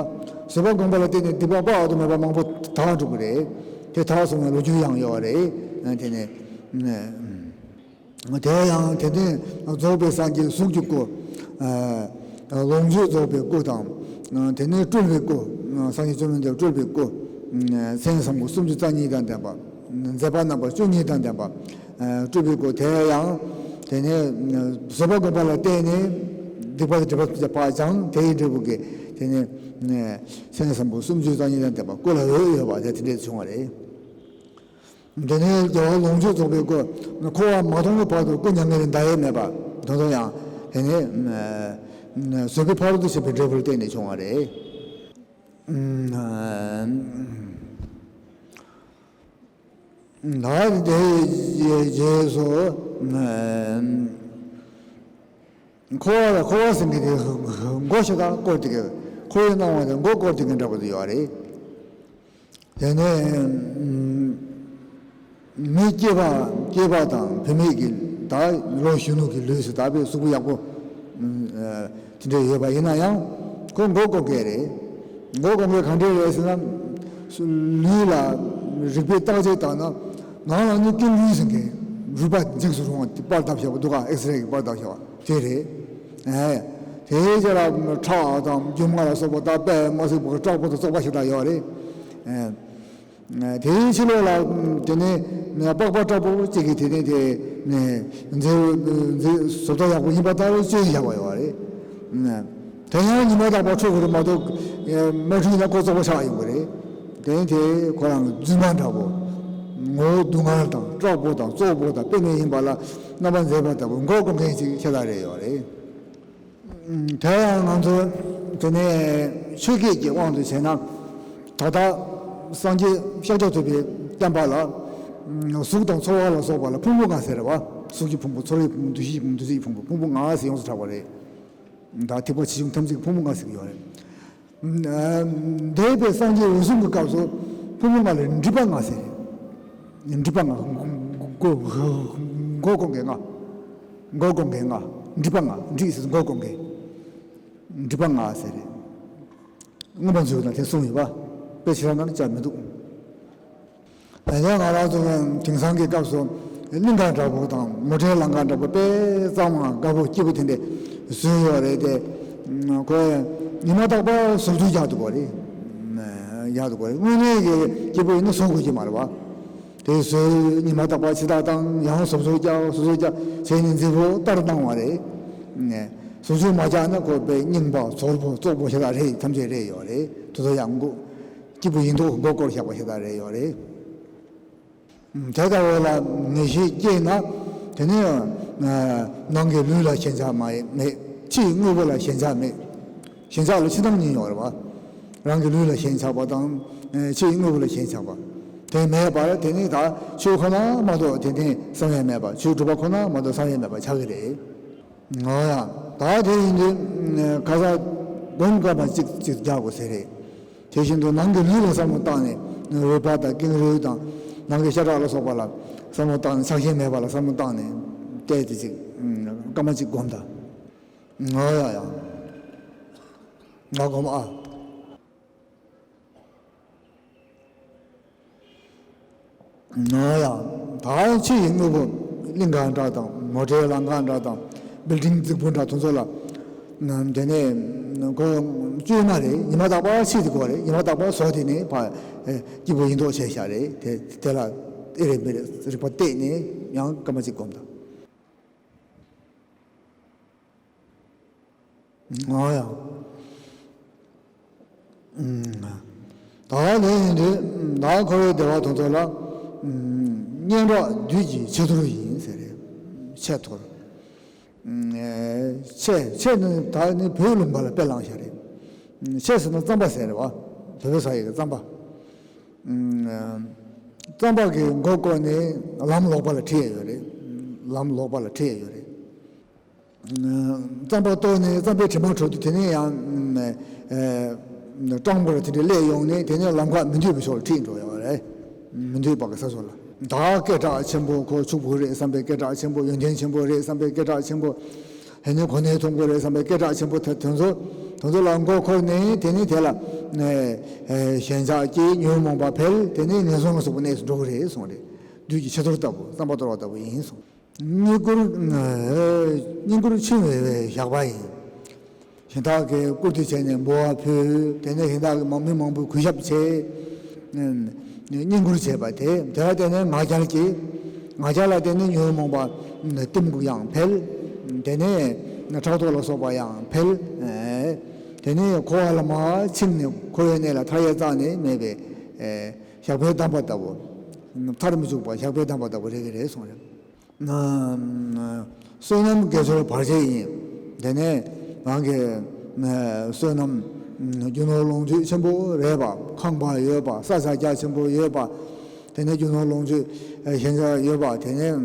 བཟོད་པ་སྒོམ་པ་ལ་བརྟེན་ནས་སྡིག་པ་དཔག་ཏུ་མེད་པ་མང་པོ་དག་འགྲོ་གི་རེད། དེ་དག་སོང་བའི་ལོ་རྒྱུས་ཡང་ཡོད་རེད། དེ་ནས། དེ་ཡང་དེ་ནས་རྫོགས་པའི་སངས་རྒྱས་གཟུགས་ཀྱི་སྐུ། ལོངས་སྤྱོད་རྫོགས་པའི་སྐུ་དང་། དེ་ནས་སྤྲུལ་པའི་སྐུ། སངས་རྒྱས་བཅོམ་ལྡན་འདས་སྤྲུལ་པའི་སྐུ། མཚན་བཟང་པོ་སུམ་ཅུ་རྩ་གཉིས་དང་ལྡན་པ། མཛད་པ་རྣམ་པ་བཅུ་གཉིས་དང་ལྡན་པ། སྤྲུལ་པའི་སྐུ་དེ་ཡང་། དེ་ནས་བཟོད་པ་སྒོམ་པ་ལ་བརྟེན་ནས། སྡིག་པ་དང་སྒྲིབ་པ་སྦྱངས་དེ་ཡི་འབྲས་བུ་གིས། དེ་ནས་མཚན་བཟང་པོ་སུམ་ཅུ་རྩ་གཉིས་དང་ལྡན་པ་སྐུ་ལ་འོད་ཡོད་པ་དེ་དེ་འདྲས་བྱུང་བ་རེད། དེ་ནས་རྒྱལ་བ་ལོངས་སྤྱོད་རྫོགས་པའི་སྐུ། འཁོར་བ་མ་སྟོངས་པའི་བར་དུ་སྐུ་མྱ་ངན་ལས་འདའ་ཡས་མེད་པ་དོན་དུ་ཡང་། དེ་ནས་བཟོད་པའི་ཕ་རོལ་ཏུ་ཕྱིན་པའི་འབྲས་བུར་བརྟེན་ནས་བྱུང་བ་རེད། ད་དེའི་རྗེས་སུ། འཁོར་བ་ལ་འཁོར་བ་ཟེར་མཁན་དེ་མགོ་ཞེ་དྲག་སྐོར་དེ་གི། འཁོར་བའི་སྣང་བ་དེ་མགོ་སྐོར་དེ་གི་འདྲ་པོ་དེ་ཡོད་རེད། དེ་ནས་མི་སྐྱེས་པ་སྐྱེས་པ་དང་བུད་མེད་ཀྱི་ད་ལོ་གཞོན་ནུ་གི་ལུས་སུ་ད་དཔེ་གཟུགས་པོ་ཡག་པོ་དེ་འདྲ་ཡོད་པ་ཡིན་ན་ཡང་ཁོ་མགོ་སྐོར་མཁན་རེད། མགོ་སྐོར་མཁན་ག་འདྲས་རེད་ཟེར་ན། ལུས་ལ་རིག་པའི་བརྟག་དཔྱད་བཏང་ན་ནང་ལ་ནི་ཀེང་རུས་ཟེར་མཁན་རུས་པ་འཇིགས་སུ་རུང་བ་དེ་པར་བཏབ་བཞག་པ་འདུག་ག་ཨེགས་རེ་གི་པར་བཏབ་བཞག་པ་དེ་རེད། ཨེ། དེའི་རྗེས་ལ་ཁྲག་དང་རྒྱུ་མ་ལ་སོགས་པ་དག་དཔེ་མ་སྲིད་པ་དྲག་པོ་དང་བཙོག་པ་ཞིག་དག་ཡོད་རེད། ཨེ། དེའི་ཕྱི་ལོགས་ལ་དེ་ནས་པགས་པ་དྲག་པོ་གཅིག་གིས་དེ་ནས་དེ་ནས་མཛེས་མཛེས་བཟོ་ལྟ་ཡག་པོ་ཡིན་པ་ལྟར་བཅོས་བཞག་པ་ཡོད་རེད། དེ་ཡང་ཉི་མ་རྟག་པར་འཁྲུད་དགོས་རེད་མ་གཏོགས་མ་འཁྲུད་ན་ཁོ་བཙོག་པ་ཆགས་ཡོང་གི་རེད། དེ་ནས་དེ་ཁོ་རང་རྫུན་མ་འདྲ་པོ། ངོ་བོ་སྡུག་བསྔལ་དང་དྲག་པོ་དང་བཙོག་པོ་དང་དཔེ་མེད་ཡིན་པ་ལ་རྣམ་པར་མཛེས་པ་ལྟ་བུ་མགོ་སྐོར་མཁན་ཅིག་ཤ་སྟག་རེ་ཡོད་རེད། དེ་ཡང་ང་ཚོ་དེ་ནས་ཆོས་སྐད་ཀྱི་དབང་དུ་བྱས་ན། ད་ལྟ་སངས་རྒྱས་ཤཱཀྱ་ཐུབ་པའི་བསྟན་པ་ལ་གཟུགས་དང་ཚོར་བ་ལ་སོགས་པ་ལ་ཕུང་པོ་ལྔ་ཟེར་བ། གཟུགས་ཀྱི་ཕུང་པོ། ཚོར་བའི་ཕུང་པོ། འདུ་ཤེས་ཀྱི་ཕུང་པོ། འདུ་བྱེད་ཀྱི་ཕུང་པོ། ཕུང་པོ་ལྔ་ཟེར་ཡོངས་སུ་གྲགས་པ་རེད། ད་ཐེག་པ་ཆེ་ཆུང་ཐམས་ཅད་ཀྱི་ཕུང་པོ་ལྔ་ཟེར་གྱི་ཡོད་རེད། འདས་པའི་སངས་རྒྱས་འོད་སྲུང་གི་སྐབས་སུ་ཕུང་པོ་ལྔ་ལས་སྒྲིབ་པ་ལྔ་ཟེར། སྒྲིབ་པ་ལྔ། མགོ་མགོ་སྐོར་མཁན་ལྔ། མགོ་སྐོར་མཁན་ལྔ། སྒྲིབ་པ་ལྔ། སྒྲིབ་ཟེར་མགོ་སྐོར་མཁན། སྒྲིབ་པ་ལྔ་ཟེར་རེད། མངོན་པ་མཛོད་ན་དེ་གསུངས་ཡོད་པ། དཔེ་ཆ་ནང་བཅར་མི་འདུག་ད་ལྟ་ང་རང་ཚོ་དེང་སང་གི་སྐབས་སུ་གླིང་ག་འདྲ་པོ་དང་མོ་ཊའི་ལམ་ཁ་འདྲ་པོ་དཔེ་གཙང་མ་དགའ་པོ་སྐྱིད་པོ་དེ་འདྲ་བཟོས་ཡོད་རེད་དེ། ཁོས་ཉི་མ་རྟག་པར་བཟོ་བཅོས་རྒྱག་འདུག་གོ་རེད། རྒྱག་འདུག་གོ་རེད། དངོས་གནས་ཀྱི་སྐྱིད་པོ་ཡིན་ན་བཟོ་དགོས་ཀྱི་མ་རེད་པ། དེ་བཟོས་ཉི་མ་རྟག་པར་ཕྱི་ཐག་བཏང་ཡང་བཟོ་བཅོས་རྒྱག་བཟོ་བཅོས་རྒྱག་བྱས་ནས་མཛེས་པོ་ལྟར་བཏང་བ་རེད། བཟོ་བཅོས་མ་རྒྱག་ན་ཁོ་དཔེ་རྙིང་པ་ཚོར་པོ་བཙོག་པོ་ཞེ་དྲག་རེད། ཐམས་ཅད་རེད་ཡོད་རེད། དེ་ཚོ་ཡང་མགོ་སྐྱིད་པོ་ཡིན་མདོག་མགོ་སྐོར་བཞག་པ་ཞེ་དྲག་རེད་ཡོད་རེད། དེ་ལྟ་བུ་ལ་ངེས་ཤེས་སྐྱེས་ན་དེ་ནི་ནང་གི་ལུས་ལ་ཞེན་ཆགས་མ་མེད། ཕྱི་ཡི་དངོས་པོ་ལ་ཞེན་ཆགས་མེད། ཞེན་ཆགས་ལ་ཕྱི་ནང་གཉིས་ཡོད་རེད་པ། རང་གི་ལུས་ལ་ཞེན་ཆགས་པ་དང་ཕྱི་ཡི་དངོས་པོ་ལ་ཞེན་ཆགས་པ་དེ་མེད་པར་དེ་ནི་ད་ཆོས་ཁོ་ན་མ་གཏོགས་དེ་ནི་བསམ་ཡས་མེད་པ། ཆོས་སྒྲུབ་པ་ཁོ་ན་མ་གཏོགས་བསམ་ཡས་མེད་པ་ཆགས་ཀྱི་རེད། ང་ཡང་ད་དེ་ཡིན་དུས་ཁ་སང་སྒོམ་སྐར་མ་གཅིག་གཅིག་རྒྱག་དགོས་ཟེར་རེད། དེ་བཞིན་དུ་ནང་གི་ལུས་ལ་བསམ་བློ་བཏང་ནས་རུས་པ་དང་ཀེང་རུས་དང་ནང་གི་ཤ་ཁྲག་ལ་སོགས་པ་ལ་བསམ་བློ་བཏང་ནས་ཆགས་ཞེན་མེད་པ་ལ་བསམ་བློ་བཏང་ནས་བལྟས་ཏེ་ཅིག་སྐར་མ་གཅིག་སྒོམ་དང་། ང་ཡ་ཡང་ང་སྒོམ་ཨ། ང་ཡང་ད་ཕྱི་ཡི་དངོས་པོ་གླིང་ག་འདྲ་དང་མོ་ཊའི་ལམ་ཁ་འདྲ་དང་བིལ་ཌིང་རྫིག་པོ་འདྲ་དེ་ཚོ་ལ་དེ་ནས་ཁོ་བཅོས་མ་རེད། ཉི་མ་རྟག་པར་ཕྱི་དེ་དགོས་རེད། ཉི་མ་རྟག་པར་བཟོ་དེ་ནས་ཕ་སྐྱིད་པོ་ཡིན་མདོག་བྱས་བཞག་རེད། དེ་དེ་ལ་ཨེ་རེད་མི་རེད་རིག་པ་གཏད་ནས་ཡང་སྐར་མ་གཅིག་སྒོམ་དང་། ང་ཡང་། ད་ལན་ཡིན་དུས་ད་ཁོ་བོའི་སྡེ་པ་དེ་ཚོ་ལ་སྙན་གྲགས་བདུད་ཀྱི་ཆེ་ཐོར་ཡིན་ཟེར་རེད། ཆེ་ཐོར། ཆེ་ཆེ་ནི་ད་ནི་བོད་ལུང་པ་ལ་དཔེ་བླངས་བཞག་རེད། ཆེ་ཟེར་ན་རྩམ་པ་ཟེར་རེད་བ། བོད་པའི་ས་ཡིག་གི་རྩམ་པ། རྩམ་པ་གི་མགོ་བསྐོར་ནས་ལམ་ལོག་པ་ལ་ཁྲིད་ཡ་ཡོད་རེད། ལམ་ལོག་པ་ལ་ཁྲིད་ཡ་ཡོད་རེད། རྩམ་པ་གཏོར་ནས་རྩམ་པའི་དྲི་མ་འཕྲོ་དུས་དེ་ནས་ཡང་སྤྲང་པོར་དེ་འདྲ་སླེབས་ཡོང་ནས་དེ་ནས་ལམ་ཁ་མི་འདོད་པའི་ཕྱོགས་ལ་ཁྲིད་འགྲོ་ཡོད་རེད། མི་འདོད་པ་གི་ས་ཕྱོགས་ལ། ད་སྐད་གྲགས་ཆེན་པོ་ཁོ་ཕྱུག་པོ་རེད་བསམ་པའི་སྐད་གྲགས་ཆེན་པོ། ཡོན་ཏན་ཆེན་པོ་རེད་བསམ་པའི་སྐད་གྲགས་ཆེན་པོ། ཧེ་ནས་གོ་གནས་ཐོབ་དགོས་རེད་བསམ་པའི་སྐད་གྲགས་ཆེན་པོ་དེ་དེ་ཚོ་དེ་ཚོ་ལ་མགོ་འཁོར་ནས་དེ་ནས་དེ་ལ་ཞེན་ཆགས་སྐྱེས། ཉོན་མོངས་པ་འཕེལ། དེ་ནས་ངན་སོང་ལ་སོགས་པའི་གནས་སུ་འགྲོ་གི་རེད་གསུངས་རེད། བདུད་ཀྱི་ཆེ་ཐོར་ལྟ་བུ་རྩམ་པ་གཏོར་བ་ལྟ་བུ་ཡིན་གསུངས། བསྙེན་བཀུར། བསྙེན་བཀུར་ཆེན་པོའི་བཞག་པ་ཡིན། གཞན་དག་གིས་བཀུར་སྟི་བྱས་ནས་འབུལ་བ་ཕུལ། དེ་ནས་གཞན་དག་གིས་མང་མི་མང་པོས་གུས་ཞབས་བྱས། བསྙེན་བཀུར་བྱས་པ་དེ། དེ་ལ་བརྟེན་ནས་ང་རྒྱལ་སྐྱེས། ང་རྒྱལ་ལ་བརྟེན་ནས་ཉོན་མོངས་པ་གཏི་མུག་ཡང་འཕེལ། དེ་ནས་ཕྲག་དོག་ལ་སོགས་པ་ཡང་འཕེལ། དེ་ནས་འཁོར་བ་ལ་མར་ཕྱིན་ནས་འཁོར་བའི་གནས་ལ་མཐའ་ཡས་རྩ་ནས་མེད་པའི་ཞགས་པའི་གདམས་པ་ལྟ་བུ། མཐར་མི་འཇུག་པ་ཞགས་པའི་གདམས་པ་ལྟ་བུ་རེད་ཀྱི་རེད་གསུངས་རེད། བསོད་ནམས་དགེ་སྦྱོར་བར་ཆད་ཡིན། དེ་ནས་རང་གི་བསོད་ནམས་རྒྱུ་ནོར་ལོངས་སྤྱོད་ཆེན་པོ་རེད་པ། ཁང་པ་ཡོད་པ། ས་ཆ་རྒྱ་ཆེན་པོ་ཡོད་པ། དེ་ནས་རྒྱུ་ནོར་ལོངས་སྤྱོད་ཞེན་ཆགས་ཡོད་པ། དེ་ནས་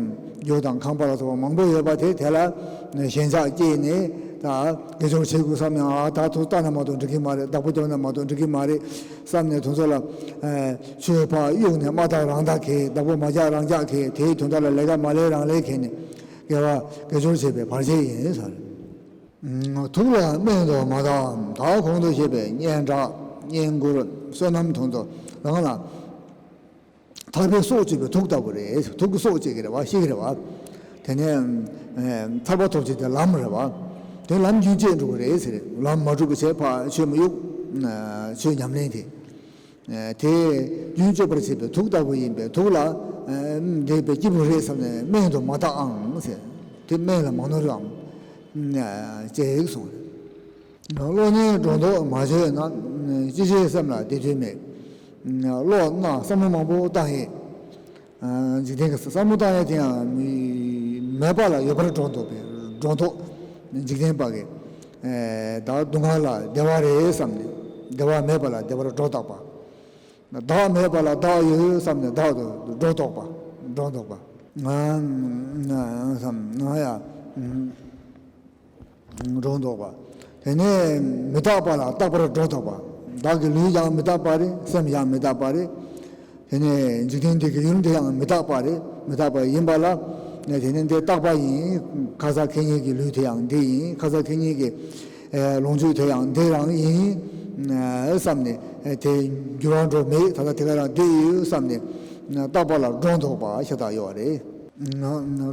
རྒྱུ་དང་ཁང་པ་ལ་སོགས་པ་མང་པོ་ཡོད་པ་དེ། དེ་ལ་ཞེན་ཆགས་སྐྱེས་ནས་ད་དགེ་སྦྱོར་བྱེད་དགོས་བསམ་ཡང་། ཨ་ད་ཐུགས་བལྟ་ན་མ་གཏོགས་འགྲིག་གི་མ་རེད། བདག་པོ་རྒྱབ་ན་མ་གཏོགས་འགྲིག་གི་མ་རེད་བསམ་ནས། དེ་ཚོ་ལ་ཆོས་ཕར་གཡུགས་ནས་མ་བདག་རང་བདག་གིས། བདག་པོ་མ་རྒྱག་རང་རྒྱག་གིས། དེའི་དོན་དག་ལ་ལས་ཀ་མ་ལས་རང་ལས་གིས་ནས་དགེ་བ་དགེ་སྦྱོར་བྱེད་པའི་བར་ཆད་ཡིན་ཟེར། ཐུགས་ལ་སྨན་དུ་མ་བཏགས། ད་གོང་དུ་བཤད་པའི་སྙན་གྲགས་བསྙེན་བཀུར་བསོད་ནམས་དེ་ཚོ་རང་ལ་ཐར་པའི་སྲོག་གཅོད་པའི་དུག་ལྟ་བུ་རེད། དུག་གི་སྲོག་གཅོད་ཀྱི་རེད་བ། ཤི་གི་རེད་བ། དེ་ནས་ཨེ་ཐར་པ་ཐོབ་བྱེད་དེ་ལམ་རེད་བ། དེ་ལམ་རྒྱུན་བཅད་འགྲོ་གི་རེད་ཟེར། ལམ་མ་གྲུབ་པ་བྱས་ཕར་ཆོས་མི་གཡུག་ཆོས་ཉམས་ལེན་དེ། ཨེ་དེ་རྒྱུན་གཅོད་པར་བྱེད་པའི་དུག་ལྟ་བུ་ཡིན་པས། དུག་ལ་ཨེ་འདྲེས་པའི་སྐྱེས་བུ་རེད་བསམ་ནས་སྨན་དུ་མ་བཏགས་ཨང་ཟེར། དེ་སྨན་ལ་མ་ནོར་རམ་ཅེས་གསུངས། བློ་ནི་སྒྲོ་འདོགས་མ་ཆོད་ན། ཅི་བྱེད་སེམས་ལ་དེ་དུས་མེད། བློ་ན་བསམ་བློ་མང་པོ་བཏང་ཡས། འཇིག་རྟེན་གྱི་བསམ་བློ་བཏང་ཡས་དེ་ཡང་མེད་པ་ལ་ཡོད་པར་སྒྲོ་འདོགས་པའི་སྒྲོ་འདོགས། འཇིག་རྟེན་པ་གིས་ད་སྡུག་བསྔལ་ལ་བདེ་བ་རེད་བསམ་ནས་བདེ་བ་མེད་པ་ལ་བདེ་བར་སྒྲོ་བཏགས་པ། བདག་མེད་པ་ལ་བདག་ཡོད་བསམ་ནས་བདག་ཏུ་སྒྲོ་འདོགས་པ། སྒྲོ་འདོགས་པ། ང་ང་བསམ་ང་ཡ། སྒྲོ་འདོགས་པ། དེ་ནས་མི་རྟག་པ་ལ་རྟག་པར་སྒྲོ་འདོགས་པ། བདག་གི་ལུས་ཀྱང་མི་རྟག་པ་རེད། སེམས་ཀྱང་མི་རྟག་པ་རེད། དེ་ནས་འཇིག་རྟེན་འདི་གི་ཡུལ་འདི་ཡང་མི་རྟག་པ་རེད། མི་རྟག་པ་ཡིན་པ་ལ། དེ་ནས་འདི་རྟག་པ་ཡིན། ཁ་ས་ཁེ་ཉིན་གྱི་ལུས་དེ་ཡང་འདི་ཡིན། ཁ་ས་ཁེ་ཉིན་གྱི་ལོངས་སྤྱོད་དེ་ཡང་འདི་རང་ཡིན་བསམ་ནས། དེ་འགྱུར་བ་འགྲོ་མེད། ད་ལྟ་དེ་ག་རང་འདི་ཡོད་བསམ་ནས་རྟག་པ་ལ་སྒྲོ་འདོགས་པ་ཤ་སྟག་ཡོད་རེད།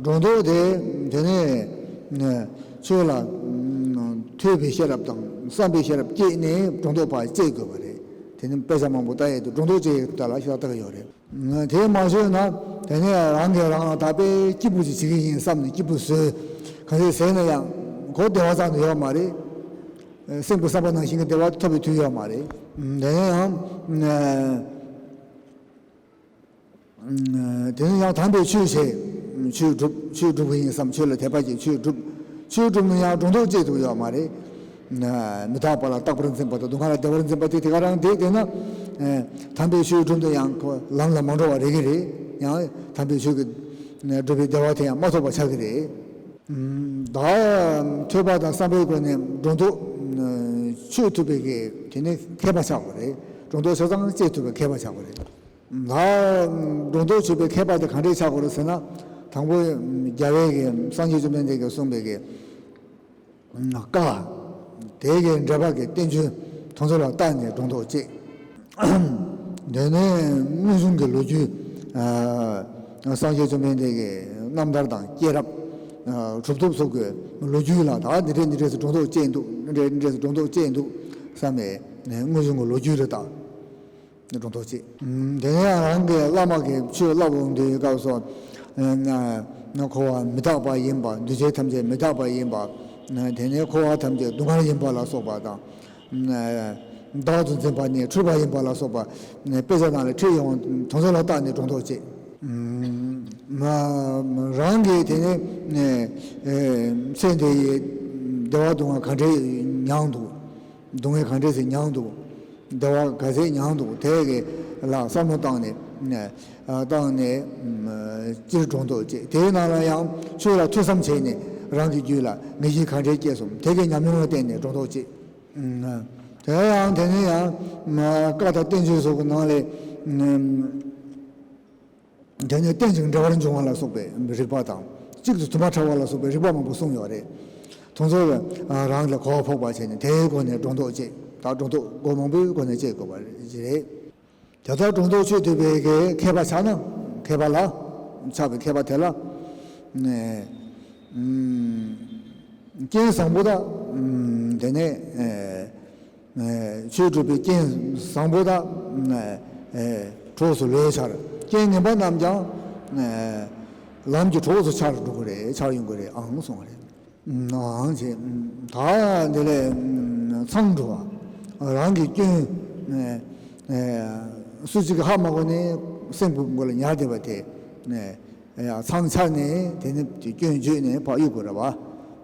སྒྲོ་འདོགས་དེ་དེ་ནས་ཆོས་ལ་ཐོས་པའི་ཤེས་རབ་དང་བསམ་པའི་ཤེས་རབ་སྐྱེས་ནས་སྒྲོ་འདོགས་པ་བཅད་དགོས་པ་རེད། དེ་ནི་དཔེ་ཆ་མང་པོ་ལྟ་ཡས་དུས་སྒྲོ་འདོགས་བཅད་ཡས་ལྟ་ལ་ཤ་སྟག་ཡོད་རེད། དེ་མ་བྱས་ན་དེ་ནས་རང་གིས་རང་ལ་ད་དཔེ་སྐྱིད་པོ་ཅིག་བྱེད་ཀྱི་ཡིན་བསམ་ནས་སྐྱིད་པོ་བཟོས། ག་ཚོད་བཟས་ན་ཡང་ཁོ་བདེ་བ་ཙམ་དུ་ཡོད་མ་རེད། སེམས་ཀྱི་བསམ་པ་ནང་བཞིན་གྱི་བདེ་བ་ཐོབ་པའི་དུས་ཡོད་མ་རེད། དེ་ནས་ཡང་། དེ་ནས་ཡང་དམ་པའི་ཆོས་བྱས། ཆོས་སྒྲུབ། ཆོས་སྒྲུབ་ཀྱི་ཡིན་བསམ། ཆོས་ལ་དད་པ་བསྐྱེད། ཆོས་སྒྲུབ། ཆོས་སྒྲུབ་ན་ཡང་སྒྲོ་འདོགས་བཅད་ཐུབ་ཡོད་མ་རེད། མི་རྟག་པ་ལ་རྟག་པར་འཛིན་པ་དང་སྡུག་བསྔལ་ལ་བདེ་བར་འཛིན་པ་དེ་དེ་ག་རང་བསྡད་བསྡད་ན། དམ་པའི་ཆོས་སྒྲུབ་ན་ཡང་ཁོ་ལམ་ལ་མ་འགྲོ་བ་རེད་ཀྱི་རེད། ཡང་དམ་པའི་ཆོས་ཀྱི་སྒྲུབ་པའི་བདེ་བ་དེ་ཡང་མ་ཐོབ་པ་ཆགས་ཀྱི་རེད། ད་ཐོས་པ་དང་བསམ་པའི་སྒོ་ནས་སྒྲོ་འདོགས་ཆོད་ཐུབ་པའི་གི་དེ་ནི་མཁས་པ་ཆགས་དགོས་རེད། སྒྲོ་འདོགས་ཆ་ཚང་བཅད་ཐུབ་པའི་མཁས་པ་ཆགས་དགོས་རེད། ད་སྒྲོ་འདོགས་ཆོད་པའི་མཁས་པ་དེ་ག་འདྲས་ཆགས་དགོས་རེད་ཟེར་ན། དང་པོ་རྒྱལ་བའི་གི་སངས་རྒྱས་བཅོམ་ལྡན་འདས་ཀྱིས་གསུངས་པའི་གི་བཀའ། དེ་གི་འགྲེལ་པ་གི་བསྟན་བཅོས་དེ་ཚོ་ལ་བལྟས་ནས་སྒྲོ་འདོགས་བཅད། དེ་ནས་དངོས་བྱུང་གི་ལོ་རྒྱུས། སངས་རྒྱས་བཅོམ་ལྡན་འདས་ཀྱི་རྣམ་ཐར་དང་སྐྱེས་རབས། གྲུབ་ཐོབ་སོགས་ཀྱི་ལོ་རྒྱུས་ལ་ད་འདི་འདྲས་འདི་འདྲས་སུ་སྒྲོ་འདོགས་བཅད་འདུག་འདི་འདྲས་འདི་འདྲས་སུ་སྒྲོ་འདོགས་བཅད་འདུག་བསམ་པའི་དངོས་བྱུང་གི་ལོ་རྒྱུས་རེ་ད་སྒྲོ་འདོགས་བཅད། དེ་ནས་རང་གི་བླ་མ་གིས་ཆོས་བསླབ་འོང་དུས་སྐབས་སུ། འཁོར་བ་མི་རྟག་པ་ཡིན་པ། འདུས་བྱས་ཐམས་ཅད་མི་རྟག་པ་ཡིན་པ། དེ་ནས་འཁོར་བ་ཐམས་ཅད་སྡུག་བསྔལ་ཡིན་པ་ལ་སོགས་པ་དང་། བདག་ཏུ་འཛིན་པ་ནི་འཁྲུལ་པ་ཡིན་པ་ལ་སོགས་པ་དཔེ་ཆ་ནང་ལ་ཁྲིད་ཡོང་དོན་ཚོ་ལ་བརྟགས་ནས་སྒྲོ་འདོགས་བཅད། རང་གིས་དེ་ནས་ཚེ་འདི་ཡི་བདེ་བ་སྡུག་བསྔལ་ག་འདྲས་མྱངས་འདུག་སྡུག་བསྔལ་ག་འདྲས་སེ་མྱངས་འདུག་བདེ་བ་ག་ཚད་མྱངས་འདུག་དེ་གི་ལ་བསམ་བློ་བཏང་ནས་བཏང་ནས་སྤྱིར་སྒྲོ་འདོགས་བཅད། དེའི་ནང་ལ་ཡང་ཆོས་ལ་ཐོས་བསམ་བྱས་ནས་རང་གི་རྒྱུད་ལ་ངེས་ཤེས་ག་འདྲས་སྐྱེས་སོང་། དེ་གི་ཉམས་མྱོང་ལ་བརྟེན་ནས་སྒྲོ་འདོགས་བཅད། དེ་ཡང་དེ་ནས་ཡང་བཀའ་དང་བསྟན་བཅོས་སོགས་ཀྱི་ནང་ལས་དེ་ནས་རྟེན་ཅིང་འབྲེལ་བར་འབྱུང་བ་ལ་སོགས་པའི་རིགས་པ་དང་། གཅིག་ཏུ་དུ་མ་ཕྲ་བ་ལ་སོགས་པའི་རིགས་པ་མང་པོ་གསུངས་ཡོད་རེད། དེ་ཚོ་རང་ལ་གོ་བ་ཕོག་པ་བྱས་ནས་དེའི་སྒོ་ནས་སྒྲོ་འདོགས་བཅད། ད་སྒྲོ་འདོགས་སྒོ་མང་པོའི་སྒོ་ནས་བཅད་དགོས་པ་རེད། དེ་ལྟར་སྒྲོ་འདོགས་ཆོད་ཐུབ་པའི་གི་མཁས་པ་ཆགས་ན། མཁས་པ་ལ་ཆགས་པའི་མཁས་པ་དེ་ལ་ ནས་ཨུམ་རྐྱེན་བཟང་པོ་དག་ཨུམ་དེ་ནས་ཨེ་ཨེ་ཆོས་སྒྲུབ་པའི་རྐྱེན་བཟང་པོ་དག་ཨེ་ཨེ་གྲོགས་སུ་ལོས་འཆར། རྐྱེན་ངན་པ་རྣམས་ཀྱང་ཨེ་ལམ་གྱི་གྲོགས་སུ་འཆར་འགྲོ་གི་རེད། འཆར་ཡོང་གི་རེད་ཨང་གསུངས་པ་རེད། ཨང་ཅེ། ད་འདི་ལས་མཚང་འགྲོ་བ། རང་གི་སྐྱོན་ཨེ་ཨེ་སུ་གཅིག་གིས་ཧ་མ་གོ་ནས་སེམས་ཀྱི་མགོ་ལ་ཉར་བསྡད་པ་དེ་ཨེ་ཡ་མཚང་འཆར་ནས་དེ་ནི་དེ་སྐྱོན་བརྗོད་ནས་ཕར་གཡུག་དགོས་རེད་བ།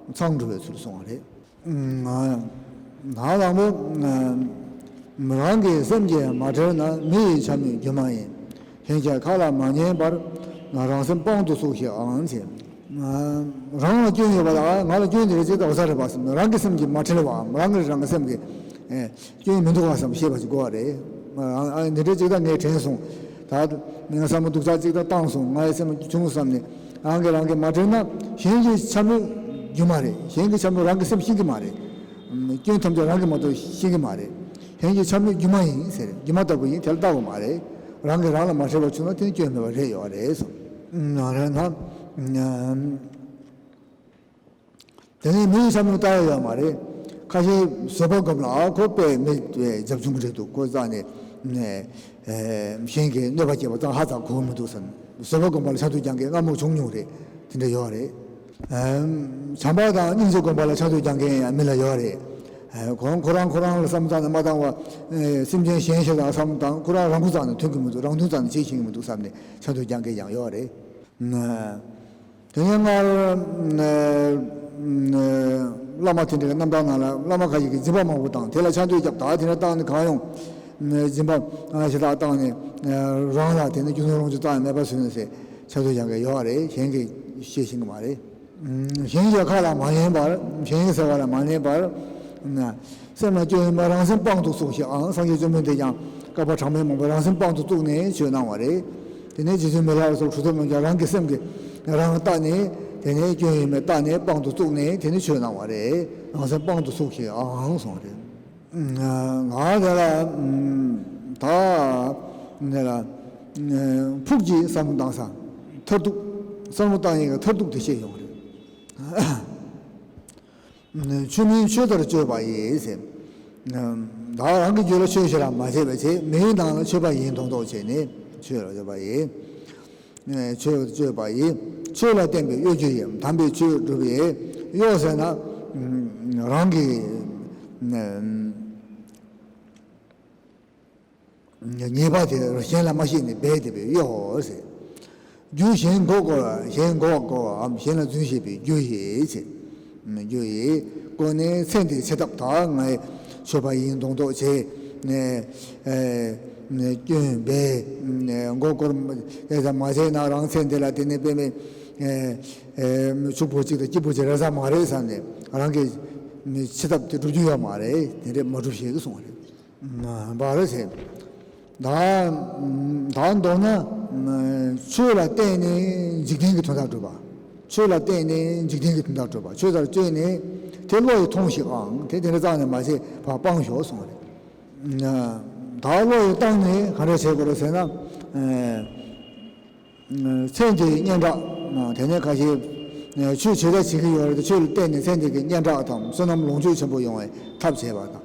མཚང་འགྲོ་བའི་ཚུལ་གསུངས་པ་རེད། ང་ང་དང་པོ་ང་རང་གི་སེམས་ཀྱིས་མ་ཁྲེལ་ན། མི་ཡི་འཕྱ་སྨོད་སྒྱུ་མ་ཡིན། གཞན་གྱི་ཁ་ལ་མ་ཉན་པར། རང་སེམས་དཔང་དུ་བཙུགས་ཤིག་ཨང་ཅེ། ང་རང་ལ་སྐྱོན་ཡོད་པ་དང་ང་ལ་སྐྱོན་དེ་རེ་ཅིག་ལྟ་བ་ས་རེད་པ་སེམས། རང་གི་སེམས་ཀྱིས་མ་ཁྲེལ་བའམ་རང་གིས་རང་གི་སེམས་ཀྱི་ཨེ་སྐྱོན་མི་འདུག་བ་བསམ་ཤེས་པ་ཞིག་དགོས་པ་རེད། ཨ་ཨ་འདི་འདྲ་ཅིག་ད་ངས་དྲན་སོང་། ད་ངས་བསམ་བློ་སྡུག་ཅག་ཅིག་ད་བཏང་སོང་། ངའི་སེམས་བྱུང་བསམ་ནས་རང་གིས་རང་གིས་མ་དྲན་ན། གཞན་གྱི་འཕྱ་སྨོད་སྒྱུ་མ་རེད། གཞན་གྱི་འཕྱ་སྨོད་རང་གི་སེམས་ཤེས་ཀྱི་མ་རེད། སྐྱོན་ཐམས་ཅད་རང་གིས་མ་གཏོགས་ཤེས་ཀྱི་མ་རེད། གཞན་གྱི་འཕྱ་སྨོད་སྒྱུ་མ་ཡིན་ཟེར། སྒྱུ་མ་ལྟ་བུ་ཡིན། དེ་ལ་ལྟ་དགོས་མ་རེད། རང་གིས་རང་ལ་མ་ཁྲེལ་བ་བྱུང་ན་དེ་ནི་སྐྱོན་མེད་པ་རེད་ཡོད་རེད་གསུངས། ང་རང་ན། དེ་ནས་མི་ཡི་འཕྱ་སྨོད་ལྟ་ཡ་ཡོད་མ་རེད། ཁ་ཤས་བཟོད་པ་སྒོམ་ལ་ཨ་ཁོ་དཔེ་མི་རྒྱབ་ཆུང་གི་རེད་འདུག་ཁོ་རྩ་ནས་ནས་ཨེ་གཞན་གྱི་གནོད་པ་སྐྱེལ་བ་ཙང་ཧ་ཙང་གོ་མི་འདུག་བསམ། བཟོད་པ་སྒོམ་པ་ལ་ཆ་འདུག་རྒྱང་གི་སྔ་མོ་བྱུང་མྱོང་རེད། དེ་འདྲ་ཡོད་རེད། ཨེམ་བྱམས་པ་དང་སྙིང་རྗེ་སྒོམ་པ་ལ་ཆ་འདུག་རྒྱང་གི་ཡང་མི་ལ་ཡོད་རེད། ཨེ་ཁོ་ཁོ་རང་ཁོ་རང་ལ་བསམ་བཏང་ནས་མ་བཏང་བ། ཨེ་སེམས་ཅན་གཞན་ཞིག་ལ་བསམ་བཏང་། ཁོ་རང་རང་མགོ་རྩ་ནས་ཐོན་གྱི་མི་འདུག་རང་དོན་རྩ་ནས་བྱེད་ཤེས་ཀྱི་མི་འདུག་བསམ་ནས་ཆ་འདུག་རྒྱང་གི་ཡང་ཡོད་རེད། དེ་ནས་སྔར་བླ་མ་དེ་འདྲའི་རྣམ་ཐར་ནང་ལ་བླ་མ་ཁ་ཤས་ཀྱིས་སྦྱིན་པ་མང་པོ་བཏང་། དེ་ལ་ཆ་འདུག་རྒྱབ། ད་དེ་འདྲ་བཏང་ནས་གང་ཡོང་། སྦྱིན་པ་ཞེ་དྲག་བཏང་ནས་རང་ལ་དེ་ནི་རྒྱུ་ནོར་ལོངས་སྤྱོད་རྩ་ནས་མེད་པ་བཟོས་ནས་ཟེར་ཆ་འདུག་རྒྱག་མཁན་ཡོད་རེད། གཞན་གྱིས་ཤེས་ཤེས་ཀྱི་མ་རེད། གཞན་གྱི་ཁ་ལ་མ་ཉན་པར། གཞན་གྱིས་ཟེར་བ་ལ་མ་ཉན་པར། སེམས་ལ་སྐྱོན་ཡོད་པ་རང་སེམས་དཔང་དུ་བཙུགས་ཤིག་ཨང་། སངས་རྒྱས་བཅོམ་ལྡན་འདས་ཀྱང་བསྐལ་པ་གྲངས་མེད་མང་པོ་རང་སེམས་དཔང་དུ་བཙུགས་ནས་ཆོས་གནང་བ་རེད། དེ་ནས་རྗེ་བཙུན་མི་ལ་སོགས་གྲུབ་ཐོབ་རྣམས་ཀྱང་རང་གི་སེམས་ཀྱིས་རང་ལྟ་ནས། དེ་ནས་སྐྱོན་ཡོད་མེད་ལྟ་ནས་དཔང་དུ་བཙུགས་ནས་དེ་ནས་ཆོས་གནང་བ་རེད། རང་སེམས་དཔང་དུ་བཙུགས་ཤིག་ཨང་གསུངས་པ་རེད། ང་དེ་ལ་ད་འདི་ལ་ཕུགས་ཀྱི་བསམ་བློ་བཏང་ས། མཐར་ཐུག་བསམ་བློ་བཏང་ཡས་ཀྱི་མཐར་ཐུག་དེ་བཤད་ཡོང་གི་རེད། ཆོས་མིན་ཆོས་ལྟར་སྤྱོད་པ་ཡིས་ཟེར། བདག་རང་གི་རྒྱུད་ལ་ཆོས་ཞེ་དྲག་མ་བྱས་པའི་ཚེ། མིའི་ནང་ལ་ཆོས་པ་ཡིན་མདོག་མདོག་བྱས་ནས་ཆོས་ལ་སྤྱོད་པ་ཡིས། ཆོས་སྤྱོད་པ་ཡིས། ཆོས་ལ་བརྟེན་པའི་གཡོ་སྒྱུ་ཡིས། དམ་པའི་ཆོས་སྒྲུབ་པའི་གཡོ་ཟེར་ན། རང་གི་ཉེས་པ་དེ་གཞན་ལ་མ་བཤད་ནས་སྦས་བསྡད་པའི་གཡོ་ཟེར། རྒྱུ་གཞན་མགོ་སྐོར་བ། གཞན་མགོ་སྐོར་བའམ་གཞན་ལ་རྫུན་བཤད་པའི་རྒྱུ་ཡིས་ཟེར། རྒྱུ་ཡིས་བསྐོར་ནས་ཚེ་འདིའི་ཆེ་ཐབས་དག་ངའི་ཆོས་པ་ཡིན་མདོག་མདོག་བྱས་ནས། ཨེ་ཨེ་སྐྱོན་སྦས་མགོ་སྐོར་ཨེ་ཙམ་མ་བྱས་ན་རང་ཚེ་འདི་ལ་དེ་ནས་དཔེ་མེད་ཨེ་ཨེ་ཕྱུག་པོ་གཅིག་དང་སྐྱིད་པོ་གཅིག་རེ་ས་མ་རེད་བསམ་ནས་རང་གི་ཆེ་ཐབས་དེ་སྒྲུབ་རྒྱུ་ཡོད་མ་རེད། དེ་འདྲས་མ་སྒྲུབ་ཞེས་གསུངས་པ་རེད། བ་རེད་ཟེར། ད་ད་མདོར་ན་ཆོས་ལ་བརྟེན་ནས་འཇིག་རྟེན་གྱི་དོན་དག་སྒྲུབ་པ། ཆོས་ལ་བརྟེན་ནས་འཇིག་རྟེན་གྱི་དོན་དག་སྒྲུབ་པ། ཆོས་ལྟར་སྤྱོད་ནས་དེ་བློ་ཡིས་ཐོངས་ཤིག་ཨང་། དེ་དེ་འདྲ་རྩ་ནས་མ་བྱས་པར་སྤང་ཤོག་གསུངས་པ་རེད། ད་བློ་ཡིས་བཏང་ནས་ག་འདྲ་བྱེད་དགོས་རེད་ཟེར་ན། ཚེ་འདིའི་སྙན་གྲགས། དེ་ནས་ཁ་ཤས་ཆོས་ཇི་ལྟར་བྱེད་ཀྱི་ཡོད་རེད། ཆོས་ལ་བརྟེན་ནས་ཚེ་འདི་གི་སྙན་གྲགས་དང་བསོད་ནམས་ལོངས་སྤྱོད་ཆེན་པོ་ཡོང་བའི་ཐབས་བྱས་པ་དང་།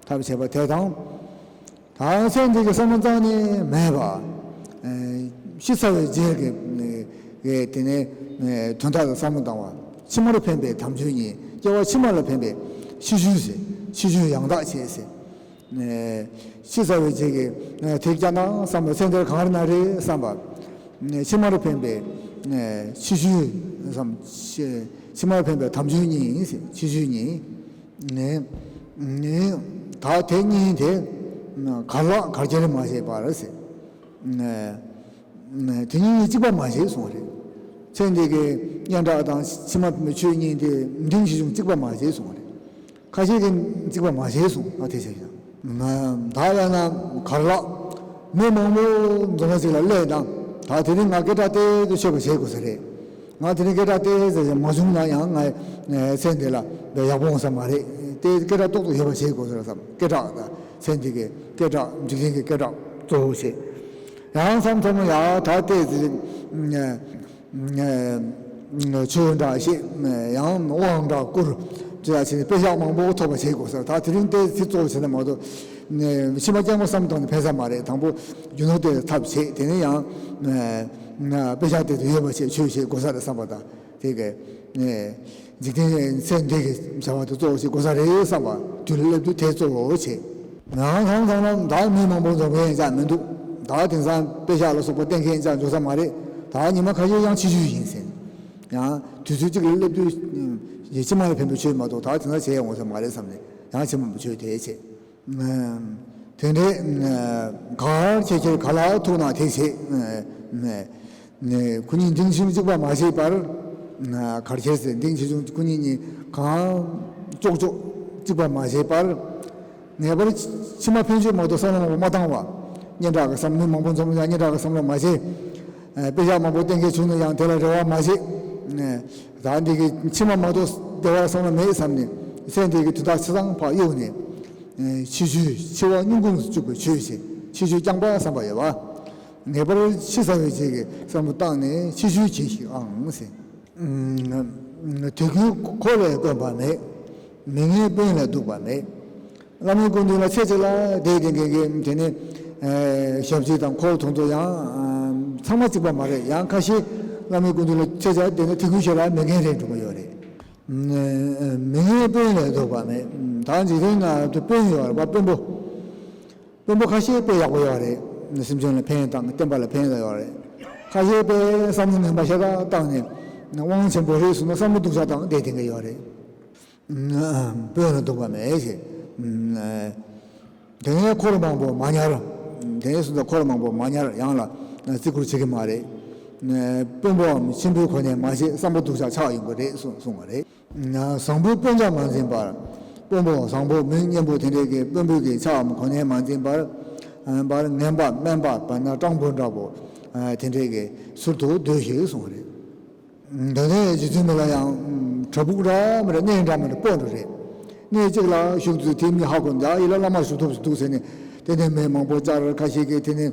ཐབས་བྱས་པ་དེ་དང་། ད་ཚེ་འདི་གི་བསམ་བློ་རྩ་ནས་མེད་པ། ཤི་ཚར་བའི་རྗེས་ཀྱི་དེ་ནས་དོན་དག་ལ་བསམ་བློ་བཏང་བ། ཕྱི་མར་འཕེན་པའི་དམ་ཆོས་ཉིད། སྐྱེ་བ་ཕྱི་མ་ལ་འཕེན་པའི་ཕྱི་ཆོས་ཟེར། ཕྱི་ཆོས་ཡང་དག་བྱེད་ཟེར། ཤི་ཚར་བའི་རྗེས་ཀྱི་དེ་སྐྱ་ན་བསམ་པ། ཚེ་འདིར་གང་རེ་ན་རེ་བསམ་པ། ཕྱི་མར་འཕེན་པའི་ཕྱི་ཆོས་བསམ། ཕྱི་མར་འཕེན་པའི་དམ་ཆོས་ཉིད་ཟེར། ཕྱི་ཆོས་ཉིད། ནས་ནས་ད་དེ་གཉིས་དེ་གར་ལྷག་གར་གྱེར་མ་བྱས་པར་ཟེར། དེ་གཉིས་གཅིག་པ་མ་བྱེད་གསུངས་རེད། ཚེ་འདི་གི་སྙན་གྲགས་དང་ཕྱི་མ་ཕྱི་མའི་ཆོས་གཉིས་དེ་འབྲིང་ཆེ་ཆུང་གཅིག་པ་མ་བྱེད་གསུངས་རེད། ཁ་ཤས་ཀྱིས་གཅིག་པ་མ་བྱེད་གསུངས་པ་དེ་བྱས་ཀྱང་། ད་ཡང་ན་གར་ལྷག་མི་མང་པོ་འཛོམས་ས་ཅིག་ལ་སླེབས་དང་། ད་དེ་རིང་ང་སྐད་གྲགས་ཏོག་ཙམ་ཆོད་པ་བྱེད་དགོས་ས་རེད། ང་དེ་རིང་སྐད་གྲགས་ཏོག་ཙམ་མ་བྱུང་ན་ཡང་ང་ཚེ་འདི་ལ་ཡག་པོ་འོང་ས་མ་རེད། དེ་སྐད་གྲགས་ཏོག་ཙམ་ཡོད་པ་བྱེད་དགོས་ས་རེད་བསམ། སྐད་གྲགས་དང་ཚེ་འདི་གི་སྐད་གྲགས། འཇིག་རྟེན་གྱི་སྐད་གྲགས་གཙོ་བོ་བྱེད། ཡང་མཚམས་མཚམས་ཡང་ད་ལྟའི་ཚེ་ཨེ་ ཆོས་འདྲ་བཤད། ཡང་དབང་འདྲ་བསྐུར། དེ་ལ་བྱས་ནས་དཔེ་བཞག་མང་པོ་ཐོབ་པ་བྱེད་དགོས་ས། ད་དེ་རིང་དེ་ཚིག་གཙོ་བོ་བྱས་ན་མ་གཏོགས། ཕྱི་མ་རྐྱང་པ་བསམ་བཏང་ནས་ཕན་ས་མ་རེད། དང་པོ་རྒྱུ་ནོར་དེ་ཐབས་བྱེད། དེ་ནས་ཡང་དཔེ་བཞག་དེ་དུ་ཡོད་པ་བྱེད། ཆོས་བྱེད་དགོས་ས་རེད་བསམ་པ་དང་། དེ་གས། འཇིག་རྟེན་ཚེ་འདི་གི་བྱ་བ་དེ་གཙོ་བོ་ཞིག་དགོས་ས་རེད་བསམ་པ། དུས་ལ་སླེབས་དུས་དེ་གཙོ་བོ་བྱེད། ང་ཚང་ཚང་ན་ད་མི་མང་པོ་འཛོམས་མཁན་ཅང་མི་འདུག་ད་དེང་སང་དཔེ་ཤག་ལ་སོགས་པ་བསྟན་མཁན་ཅང་འཇོག་ས་མ་རེད། ད་ཉི་མ་ཁ་ཤས་ཡང་ཆེ་ཆུང་ཡིན་ཟེར། ཡང་དུས་ཚོད་གཅིག་ལ་སླེབས་དུས་ཕྱི་མ་ལ་ཕན་པའི་ཆོས་མ་གཏོགས་ད་དེང་སང་བྱས་ཡོང་ས་མ་རེད་བསམ་ནས། ཡང་ཕྱི་མ་པའི་ཆོས་དེ་བྱེད། དེ་འདྲའི་གར་ཁྱེར་ཁྱེར་ག་ལ་ཐུག་ན་དེ་བྱེད། ཁོ་གཉིས་འདིང་ཆུང་གཅིག་པ་མ་བྱེད་པར། གར་ཁྱེར་ཟེར་འདིང་ཆུང་ཆུང་ཁོ་གཉིས་གཉིས་གང་ཅོག་ཅོག་གཅིག་པ་མ་བྱེད་པར། ངེས་པར་ཕྱི་མ་ཕན་ཆོད་མ་གཏོགས་བསམ་བློ་མ་བཏང་བ། སྙན་གྲགས་ཀྱི་བསམ། མི་མང་པོ་འཛོམས་ཡང་སྙན་གྲགས་ཀྱི་བསམ་བློ་མ་བྱེད། དཔེ་བཞག་མང་པོ་བསྟན་མཁན་བྱུང་ན་ཡང་དེ་ལ་རེ་བ་མ་བྱེད། ད་འདི་གི་ཕྱི་མ་མ་གཏོགས་བདེ་བར་བསམ་བློ་མེད་བསམ་ནས། ཚེ་འདི་གི་དོན་དག་ཆ་ཚང་ཕར་གཡུག་ནས། ཕྱི་ཆོས་འཆི་བ་སྙིང་ཁུང་དུ་བཅུག་པའི་ཆོས་བྱེད། ཕྱི་ཆོས་རྐྱང་པ་བསམ་པ་ཡོད་པ། ངེས་པར་འཆི་ཚར་བའི་རྗེས་ཀྱི་བསམ་བློ་བཏང་ནས་ཕྱི་ཆོས་བྱེད་ཤིག་ཨང་ཟེར། དུས་ཀུན་འཁོར་ལས་དཀོན་པ་མེད། མི་ངན་དཔོན་ལས་སྡུག་པ་མེད། བླ་མའི་སྐུ་མདུན་ལ་ཚེ་གཅིག་ལ་བསྡད་བསྡད་མཁན་གྱི་དེ་ནི་ཞབས་ཕྱི་དང་འཁོར་དེ་ཚོ་ཡང་ཚང་མ་གཅིག་པ་མ་རེད། ཡང་ཁ་ཤས་བླ་མའི་སྐུ་མདུན་ལ་ཚེ་གཅིག་བསྡད་ན་དེ་ཀུན་ཤེས་ལ་མི་ངན་རེད་འགྲོ་གི་ཡོད་རེད། མི་ངན་དཔོན་ལས་སྡུག་པ་མེད། ད་འཇིག་རྟེན་ན་དཔོན་ཡོད་རེད་པ། དཔོན་པོ། དཔོན་པོ་ཁ་ཤས་དཔེ་ཡག་པོ་ཡོད་རེད། སེམས་ཅན་ལ་ཕན་བཏང་། བསྟན་པ་ལ་ཕན་ཡོད་རེད། ཁ་ཤས་དཔེ་བསམ་བློ་ངན་པ་ཤ་སྟག་བཏང་ནས་དབང་ཆེན་པོ་རེད་གསུངས་ན་བསམ་བློ་སྡུག་ཅག་བཏང་བསྡད་དེ་འགའ་ཡོད་རེད། དཔོན་ལ་སྡུག་པ་མེད་ཞེས། དེ་ནས་འཁོར་མང་པོ་མ་ཉར། དེ་ནས་སུ་འཁོར་མང་པོ་མ་ཉར། ཡང་ལ་བརྩི་བཀུར་བྱེད་ཀྱི་མ་རེད། དཔོན་པོའམ་ཆེན་པོའི་གོ་གནས་མ་བཞེས། བསམ་བློ་སྡུག་ཅག་ཆགས་ཡོང་གི་རེད་གསུངས་གསུངས་པ་རེད། བཟང་པོའི་དཔོན་ཆ་མ་འཛིན་པར། དཔོན་པོ་བཟང་པོ་མི་གཉན་པོ་དེ་འདྲས་ཀྱི་དཔོན་པོའི་གི་ཆའམ་གོ་གནས་མ་འཛིན་པར། པར་ངན་པ་དམན་པ་བར་ན་སྤྲང་པོ་འདྲ་པོ་དེ་འདྲས་ཀྱི་ཟུར་དུ་སྡོད་ཤིག་གསུངས་པ་རེད། འདི་ནས་རྗེ་བཙུན་མི་ལ་ཡང་བྲག་ཕུག་འདྲ་མི་འདྲ་གནས་འདྲ་མི་འདྲ་སྤོ་འགྲོ་རེད། གནས་གཅིག་ལ་བཞུགས་ཚུལ་དེ་མི་ཧ་གོ། འདི་ཡི་ལ་བླ་མ་ཞུ་ཐུབ་ཞིག་འདུག་ཟེར་ནས། དེ་ནས་མི་མང་པོ་བཅར། ཁ་ཤས་ཀྱིས་དེ་ནས་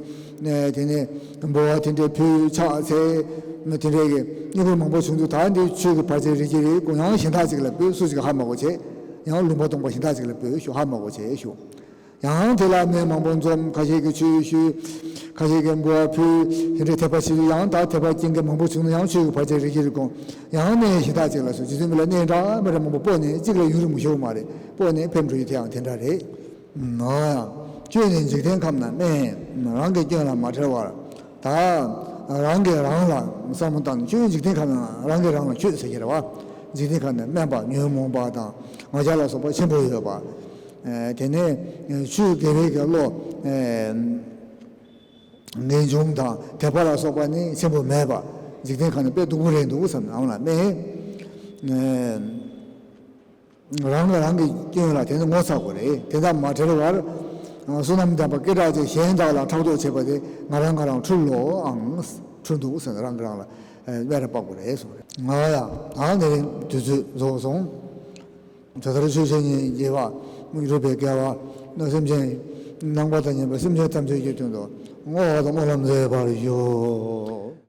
དེ་ནས་འབུལ་བ་དེ་འདྲས་ཕུལ། ཕྱག་འཚལ། དེ་འདྲས་ཀྱི་བསྙེན་བཀུར་མང་པོ་བྱུང་དུས། ད་འདི་ཆོས་ཀྱི་བར་ཆད་རིལ་གྱིས་རེད། ཁོང་ཡང་གཞན་དག་ཅིག་ལ་ཕུལ། སུ་ཞིག་ཧ་མ་གོ་བྱས། ཡང་ལུང་པ་སྟོང་པ་གཞན་དག་ཅིག་ལ་ཕུལ་ཞུ། ཧ་མ་གོ་བྱས་ཞུ། ཡང་དེ་ལ་མི་མང་པོ་འཛོམས། ཁ་ཤས་ཀྱིས་ཆོས་ཞུས། ཁ་ཤས་ཀྱིས་འབུལ་བ་ཕུལ། དེ་འདྲའི་དད་པ་ཆེ་ཞུ། ཡང་ད་དད་པ་སྐྱེ་མཁན་མང་པོ་བྱུང་ན་ཡང་ཆོས་ཀྱི་བར་ཆད་རིལ་གྱིས་རེད། ཁོང་ཡང་གནས་གཞན་དག་ཅིག་ལ་སོང་། རྗེ་བཙུན་མི་ལ་གནས་འདྲ་མི་འདྲ་མང་པོ་སྤོ་ནས། གཅིག་ལ་ཡུན་རིང་པོ་ཞིག་མ་རེད། སྤོ་ནས་ཕེབས་འགྲོ་ཡི། དེ་ཡང་དེ་འདྲ་རེད། ང་ཡང་ཁྱོད་ནི་འཇིག་རྟེན་ཁམས་ན་དམན། རང་གི་སྐྱོན་ལ་མ་ཁྲེལ་བར། ད་རང་གིས་རང་ལ་བསམ་བློ་བཏང་། ཁྱོད་འཇིག་རྟེན་ཁམས་ན་རང་གིས་རང་ལ་ཁྱོད་ཟེར་གྱི་རེད་བ། འཇིག་རྟེན་ཁམས་ན་དམན་པ་ཉོན་མོངས་པ་དང་ང་རྒྱལ་ལ་སོགས་པ་ཆེན་པོ་ཡོད་པ། དེ་ནས་ཆོས་དགེ་བའི་གི་བློ། ངེས་འབྱུང་དང་དད་པ་ལ་སོགས་པ་ནི་ཆེན་པོ་མེད་པ། འཇིག་རྟེན་ཁམས་ན་དཔེ་སྡུག་པོ་རེད་འདུག་བསམ་ནས་ཨང་ལ་དམན། རང་གིས་རང་གི་སྐྱོན་ལ་དེ་ནི་ངོ་ཚ་དགོས་རེད། དེ་དང་མ་བྲལ་བར། བསོད་ནམས་ལྡན་པ་སྐད་གྲགས་ཅན་གཞན་དག་ལ་ཕྲག་དོག་བྱེད་པ་དེ་ང་རང་ང་རང་འཁྲུལ་ལོ་ཨང་། འཁྲུལ་འདུག་ཟེར་ནས་རང་གིས་རང་ལ་སྨད་ར་དཔག་དགོས་རེད་གསུངས་རེད། ང་ཡང་ད་དེ་རིང་དུས་ཚོད་རྫོགས་སོང་། ཇི་ལྟར་ཆོས་བཤད་ཉན་རྒྱས་པ། སྨིག་རུས་པའི་དགེ་བ། སེམས་ཅན་ནང་པ་དང་ཉན་པ་སེམས་ཅན་ཐམས་ཅད་ཀྱི་དོན་དུ་བསྔོ་བ་དང་སྨོན་ལམ་མཛད་པར་ཞུ།